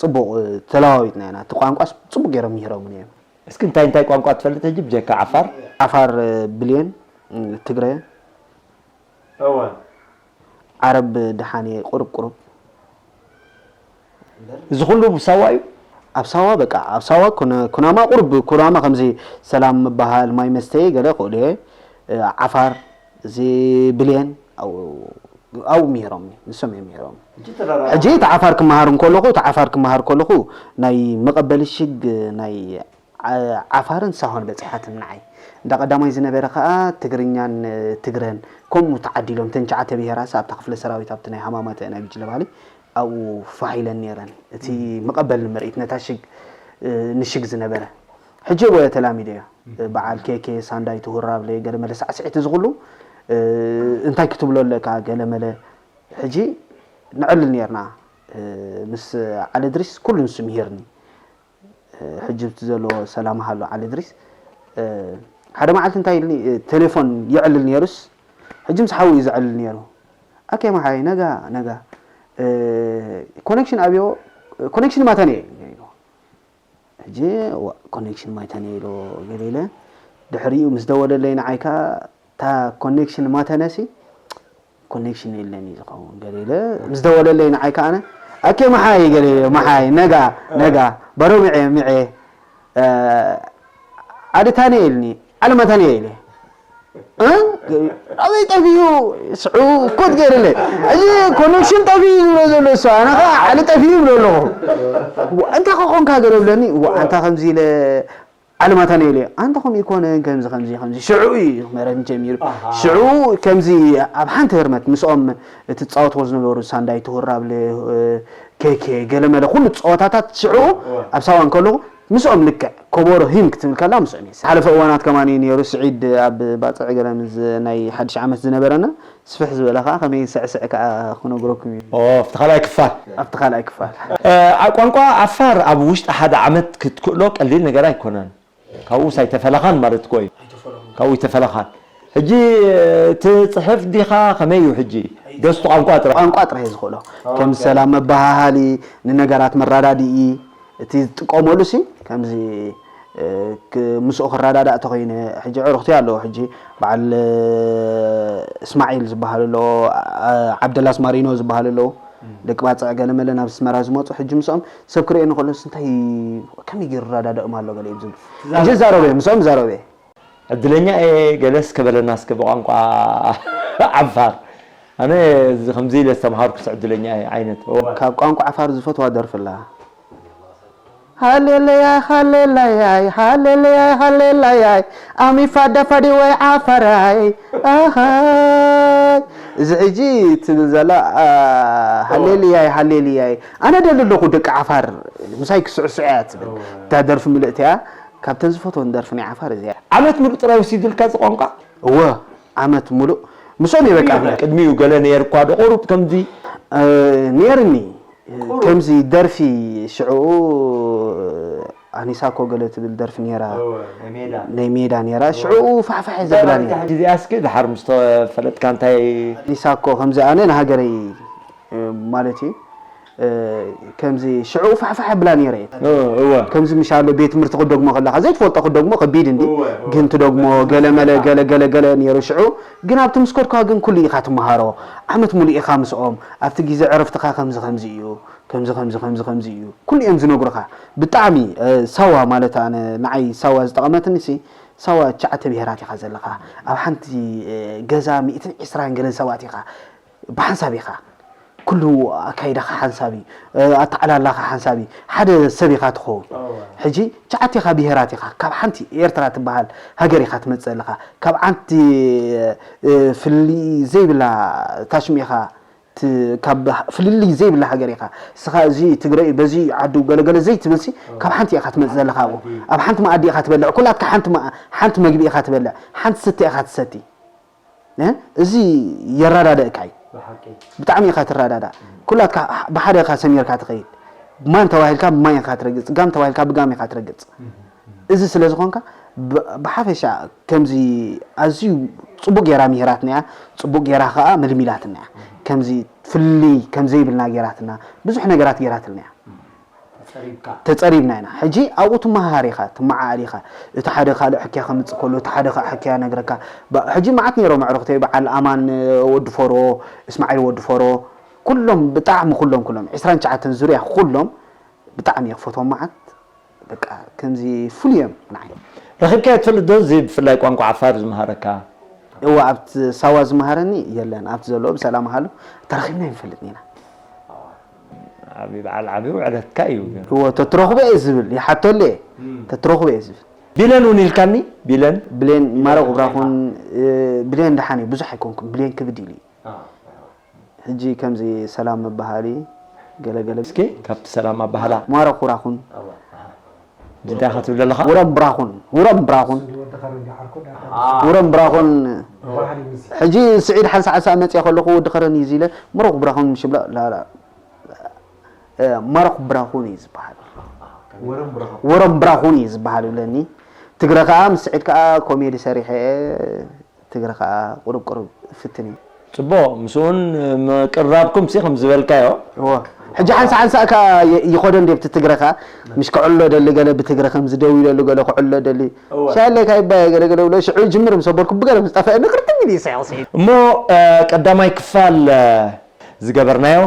ጽቡቕ ተለዋዊጥና ኢና። እቲ ቋንቋስ ጽቡቕ ገይሮም ምሂሮምኒ እዮም። እስኪ እንታይ እንታይ ቋንቋ ትፈልጥ ሕጂ ብጀካ ዓፋር? ዓፋር፣ ብሌን፣ ትግረ፣ እወ። ዓረብ ደሓን እየ ቁሩብ ቁሩብ። እዚ ኩሉ ብሳዋ እዩ? ኣብ ሳዋ በቃ ኣብ ሳዋ ኩነ- ኩናማ ቁሩብ ኩናማ ከምዚ ሰላም ምባሃል ማይ መስተየ ገለ ክእሉ እየ። ዓፋር እዚ ብሌን ኣብኡ ኣብኡ ምሂሮምኒ፣ ንሶም እዮም ምሂሮምኒ። ሕጂ እቲ ዓፋር ክመሃር እንከለኹ እቲ ዓፋር ክመሃር ከለኹ ናይ መቐበሊ ሽግ ናይ ዓፋርን ሳሆን በጺሓትኒ ንዓይ። እንዳ ቀዳማይ ዝነበረ ከኣ ትግርኛን ትግረን ከምኡ ተዓዲሎም እተን ትሽዓተ ብሄራትሲ ኣብታ ክፍለ ሰራዊት ኣብቲ ናይ ሃማማተ ናይ ጉጅለ ባህሊ ኣብኡ ፋሕ ኢለን ነይረን። እቲ መቐበሊ ምርኢት ነታ ሽግ ንሽግ ዝነበረ ሕጂ እወ ተላሚደዮ። በዓል ኬኬ፣ ሳንዳይ፣ ትሁራብለ፣ ገለመለ ሳዕስዒት እዚ ኩሉ እንታይ ክትብሎ ኣለካ ገለመለ። ሕጂ ነዕልል ኔርና ምስ ዓሊ እድሪስ ኩሉ ንሱ ምሂርኒ። ሕጂ ኣብቲ ዘሎ ሰላም ሃሎ ዓሊ እድሪስ ሓደ መዓልቲ እንታይ ኢልኒ ቴሌፎን የዕልል ኔሩስ ሕጂ ምስ ሓው እዩ ዘዕልል ኔሩ። ኣኬ መሓይ ነጋ ነጋ ኮኔክሽን ኣብዮ ኮኔክሽን ማተን እየ ኢልዎ። ሕጂ ኮኔክሽን ማይተነ ኢሎ ገለ ኢለ ድሕሪኡ ምስ ደወለለይ ንዓይ ከኣ እታ ኮኔክሽን ማተነሲ ኮኔክሽን የለን እዩ ዝኸውን ገለ ኢለ ምስ ደወለለይ ንዓይ ከኣ ኣነ ኣኬ መሓይ ገለ ኢለ መሓይ ነጋ ነጋ በሮ ሚዐ ሚዐ ዓድታነ ኢልኒ ዓለማታነ ኢለ ኣበይ ጠፊኡ ስዑ ኮት ገይርለ እዚ ኮኔክሽን ጠፊኡ ዝብሎ ዘሎ እሱ ኣነ ከዓ ዓሊ ጠፊኡ ይብሎ ኣለኹ። እንታይ ከኾንካ ገለ ብለኒ ኣንታ ከምዚ ኢለ ዓለማታ ነይለ ኣንታ ከምኡ ይኮነን ከምዚ ከምዚ ከምዚ ሽዑ እዩ መረን ጀሚሩ ሽዑ ከምዚ ኣብ ሓንቲ ህርመት ምስኦም እቲ ትፃወትዎ ዝነበሩ ሳንዳይ ትውራብለ ኬኬ ገለመለ ኩሉ ፀወታታት ሽዑ ኣብ ሳዋን ከለኹ ምስኦም ልክዕ ከበሮ ሂም ክትብል ከላ ምስኦም እየ። ዝሓለፈ እዋናት ከማን እዩ ነይሩ። ስዒድ ኣብ ባፅዕ ገለ ምስ ናይ ሓድሽ ዓመት ዝነበረና ስፍሕ ዝበለ ከዓ ከመይ ስዕስዕ ከዓ ክነግረኩም እዩ። ኦ፣ ኣብቲ ካልኣይ ክፋል። ኣብቲ ካልኣይ ክፋል። እ፣ ዓ- ቋንቋ ዓፋር ኣብ ውሽጢ ሓደ ዓመት ክትክእሎ ቀሊል ነገር ኣይኮነን። ካብኡ ኣይተፈለኻን ማለት እኮ እዩ። ካብኡ ኣይተፈለኻን። ሕጂ ትፅሕፍ ዲኻ? ከመይ እዩ ሕጂ? ዶስ ቋንቋ ጥራሕ? ቋንቋ ጥራሕ እየ ዝኽእሎ። ከም ሰላም መበሃሃሊ፣ ንነገራት መረዳድኢ፣ እቲ ዝጥቀመሉ ሲ ከምዚ ምስኡ ክረዳዳእ ተኮይነ ሕጂ ዕሩኽቲ ኣለዉ ሕጂ በዓል እስማዒል ዝበሃል ኣሎ ዓብደላስ ማሪኖ ዝበሃል ኣለዉ ደቂ ባፅዕ ገለመለ ናብ ኣስመራ ዝመፁ ሕጂ ምስኦም ሰብ ክርእየኒ ከሎስ እንታይ ከመይ ገይሩ ይረዳደኦም ኣሎ ገለ እዮም ዝብሉ ሕጂ ዛረበ ምስኦም ዛረበ ዕድለኛ እየ ገለስ ከበለና እስከ ብቋንቋ ዓፋር ኣነ እዚ ከምዚ ኢለ ዝተምሃርኩስ ዕድለኛ እየ ዓይነት ካብ ቋንቋ ዓፋር ዝፈትዋ ደርፊ ኣላ ሃሌሉያይ ሃሌሉያይ ሃሌሉያይ ሃሌሉያይ ኣሚፋ ደፋዲ ወይ ዓፋራይ ኣሃይ እዚ ሕጂ ትብል ዘላ ሃሌሉያይ ሃሌሉያይ ኣነ ደሊ ኣለኹ ደቂ ዓፋር ምሳይ ክስዕስዑ እያ ትብል እታ ደርፊ ምልእቲ እያ ካብተን ዝፈትወን ደርፊ ናይ ዓፋር እዚኣ ዓመት ሙሉእ ጥራይ ወሲዱልካ እዚ ቋንቋ እወ ዓመት ሙሉእ ምስኦም እየ በቃ ቅድሚኡ ገለ ነየርኳ ዶ ቁሩብ ከምዚ ነይርኒ ከምዚ ደርፊ ሽዑኡ ኣኒሳኮ ገለ ትብል ደርፊ ነይራ ናይ ሜዳ ነይራ ሽዑኡ ፋሕፋሕ እየ ዘብላ ነይራ እዚኣ እስኪ ድሓር ምስ ተፈለጥካ እንታይ ኣኒሳኮ ከምዚ ኣነ ንሃገረይ ማለት እዩ ከምዚ ሽዑ ፋሕፋሕ ብላ ነይረ እወ ከምዚ ምሻሎ ቤት ትምህርቲ ክደግሞ ከለካ ዘይትፈልጦ ክደግሞ ከቢድ እንዲ ግን ትደግሞ ገለ መለ ገለ ገለ ገለ ነይሩ ሽዑ ግን ኣብቲ ምስ ከድካ ግን ኩሉ ኢኻ ትመሃሮ ዓመት ሙሉ ኢኻ ምስኦም ኣብቲ ግዜ ዕረፍትኻ ከምዚ ከምዚ እዩ ከምዚ ከምዚ ከምዚ ከምዚ እዩ ኩሉ እዮም ዝነግሩኻ ብጣዕሚ ሳዋ ማለት ኣነ ንዓይ ሳዋ ዝጠቐመትኒ ሲ ሳዋ ትሽዓተ ብሄራት ኢኻ ዘለኻ ኣብ ሓንቲ ገዛ ሚእትን ዕስራን ገለን ሰባት ኢኻ ብሓንሳብ ኢኻ ኩሉ ኣካይዳኻ ሓንሳብ እዩ ኣተዓላላኻ ሓንሳብ እዩ ሓደ ሰብ ኢኻ ትኸውን ሕጂ ትሽዓተ ኢኻ ብሄራት ኢኻ ካብ ሓንቲ ኤርትራ ትበሃል ሃገር ኢኻ ትመፅእ ኣለኻ ካብ ዓንቲ ፍልልይ ዘይብላ ታሽም ኢኻ ካብ ፍልልይ ዘይብላ ሃገር ኢኻ ስኻ እዚ ትግረ እዩ በዚ ዓዱ ገለገለ ዘይትብል ሲ ካብ ሓንቲ ኢኻ ትመፅእ ዘለኻ ኣብኡ ኣብ ሓንቲ መኣዲ ኢኻ ትበልዕ ኩላትካ ሓንቲ መ- ሓንቲ መግቢ ኢኻ ትበልዕ ሓንቲ ስተ ኢኻ ትሰቲ እ? እዚ የረዳደእካ እዩ ብጣዕሚ ኢኻ ትረዳዳእ ኩላትካ ብሓደ ኢኻ ሰሚርካ ትኸይድ ማን ተባሂልካ ብማይ ኢኻ ትረግፅ ጋም ተባሂልካ ብጋም ኢኻ ትረግፅ እዚ ስለ ዝኾንካ ብ- ብሓፈሻ ከምዚ ኣዝዩ ፅቡቅ ጌራ ምሂራትና እያ ፅቡቅ ጌራ ከዓ መልሚላትና እያ ከምዚ ፍልይ ከምዘይብልና ጌራትና ብዙሕ ነገራት ጌራትልና እያ ተጸሪብና ኢና ሕጂ ኣብኡ ትመሃር ኢኻ ትመዓል ኢኻ እቲ ሓደ ካልእ ሕክያ ከምጽእ ከሎ እቲ ሓደ ከዓ ሕክያ ነግረካ ሕጂ መዓት ነይሮም ኣዕሩኽተይ በዓል ኣማን ወዲ ፎሮ እስማዒል ወዲ ፎሮ ኩሎም ብጣዕሚ ኩሎም ኩሎም ዕስራን ትሽዓተን ዙርያ ኩሎም ብጣዕሚ እየ ክፈትዎም መዓት በቃ ከምዚ ፍሉይ እዮም ንዓይ ረኺብካዮ ትፈልጥ ዶ እዚ ብፍላይ ቋንቋ ዓፋር ዝመሃረካ እወ ኣብቲ ሳዋ ዝመሃረኒ የለን ኣብቲ ዘለዎ ብሰላም ሃሎ ተረኺብና ይንፈልጥ ኢና ዓብዪ በዓል ዓብዪ ውዕለትካ እዩ ግን እወ ተትረኽቦ እየ ዝብል ይሓተሉ እየ ተትረኽቦ እየ ዝብል ቢለን እውን ኢልካኒ ቢለን ብሌን ማረቕ ብራኹን ብሌን ደሓን እዩ ብዙሕ ኣይኮንኩም ብሌን ክብድ ኢሉ እዩ ሕጂ ከምዚ ሰላም ምበሃሊ ገለገለ እስኪ ካብቲ ሰላም ኣበሃላ ማረኹ ራኹን እንታይ ኢኻ ትብል ዘለኻ ውረም ብራኹን ውረም ብራኹን ውረም ብራኹን ሕጂ ስዒድ ሓንሳ ሓንሳ መፅየ ከለኹ ወዲ ከረን እዩ ኢለ መረኹ ብራኹን ምሽ ብላ ላላ መረኹ ብራኹን እዩ ዝበሃል ውረም ብራኹን እዩ ዝበሃል ይብለኒ ትግረ ከዓ ምስ ስዒድ ከዓ ኮሜዲ ሰሪሐ ትግረ ከዓ ቁሩብ ቁሩብ እፍትን እዩ። ፅቡቕ ምስኡን ምቅርራብኩም ሲ ከም ዝበልካዮ እወ ሕጂ ሓንሳ ሓንሳ እካ ይኸዶ እንዴ ብቲ ትግረ ከዓ ምሽ ክዕሎ ደሊ ገለ ብትግረ ከምዚ ደው ኢለሉ ገለ ክዕሎ ደሊ ሻለካ ይባየ ገለ ገለ ብሎ ሽዑ ይጅምር ምስ ኣበልኩ ብገለ ምስ ጠፈአኒ ቅርጥም ኢሉ ይስሕቕ ስሒት እሞ ቀዳማይ ክፋል ዝገበርናዮ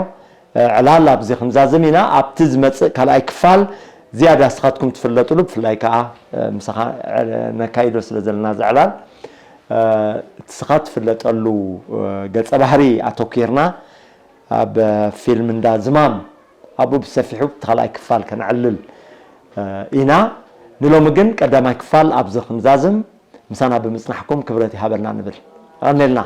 ዕላል ኣብዚ ክንዛዝም ኢና። ኣብቲ ዝመጽእ ካልኣይ ክፋል ዝያዳ ንስኻትኩም ትፍለጥሉ፣ ብፍላይ ከኣ ምሳኻ ነካይዶ ስለ ዘለና እዚ ዕላል፣ እቲ ንስኻ ትፍለጠሉ ገጸ ባህሪ ኣተኲርና ኣብ ፊልም እንዳ ዝማም ኣብኡ ብሰፊሑ እቲ ካልኣይ ክፋል ከነዕልል ኢና። ንሎሚ ግን ቀዳማይ ክፋል ኣብዚ ክንዛዝም ምሳና ብምጽናሕኩም ክብረት ይሃበልና ንብል። ኣሜልና።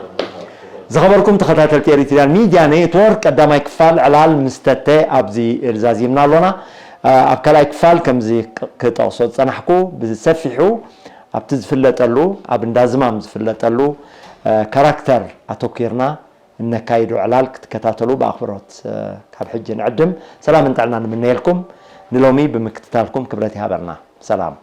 ዝኸበርኩም ተኸታተልቲ ኤሪትሪያን ሚድያ ኔትወርክ ቀዳማይ ክፋል ዕላል ምስ ተተ ኣብዚ ዛዚምና ኣሎና። ኣብ ካልኣይ ክፋል ከምዚ ክጠቕሶ ዝጸናሕኩ ብሰፊሑ ኣብቲ ዝፍለጠሉ ኣብ እንዳዝማም ዝፍለጠሉ ካራክተር ኣተኲርና እነካይዶ ዕላል ክትከታተሉ ብኣኽብሮት ካብ ሕጂ ንዕድም። ሰላምን ጥዕናን ንምነየልኩም። ንሎሚ ብምክትታልኩም ክብረት ይሃበልና። ሰላም።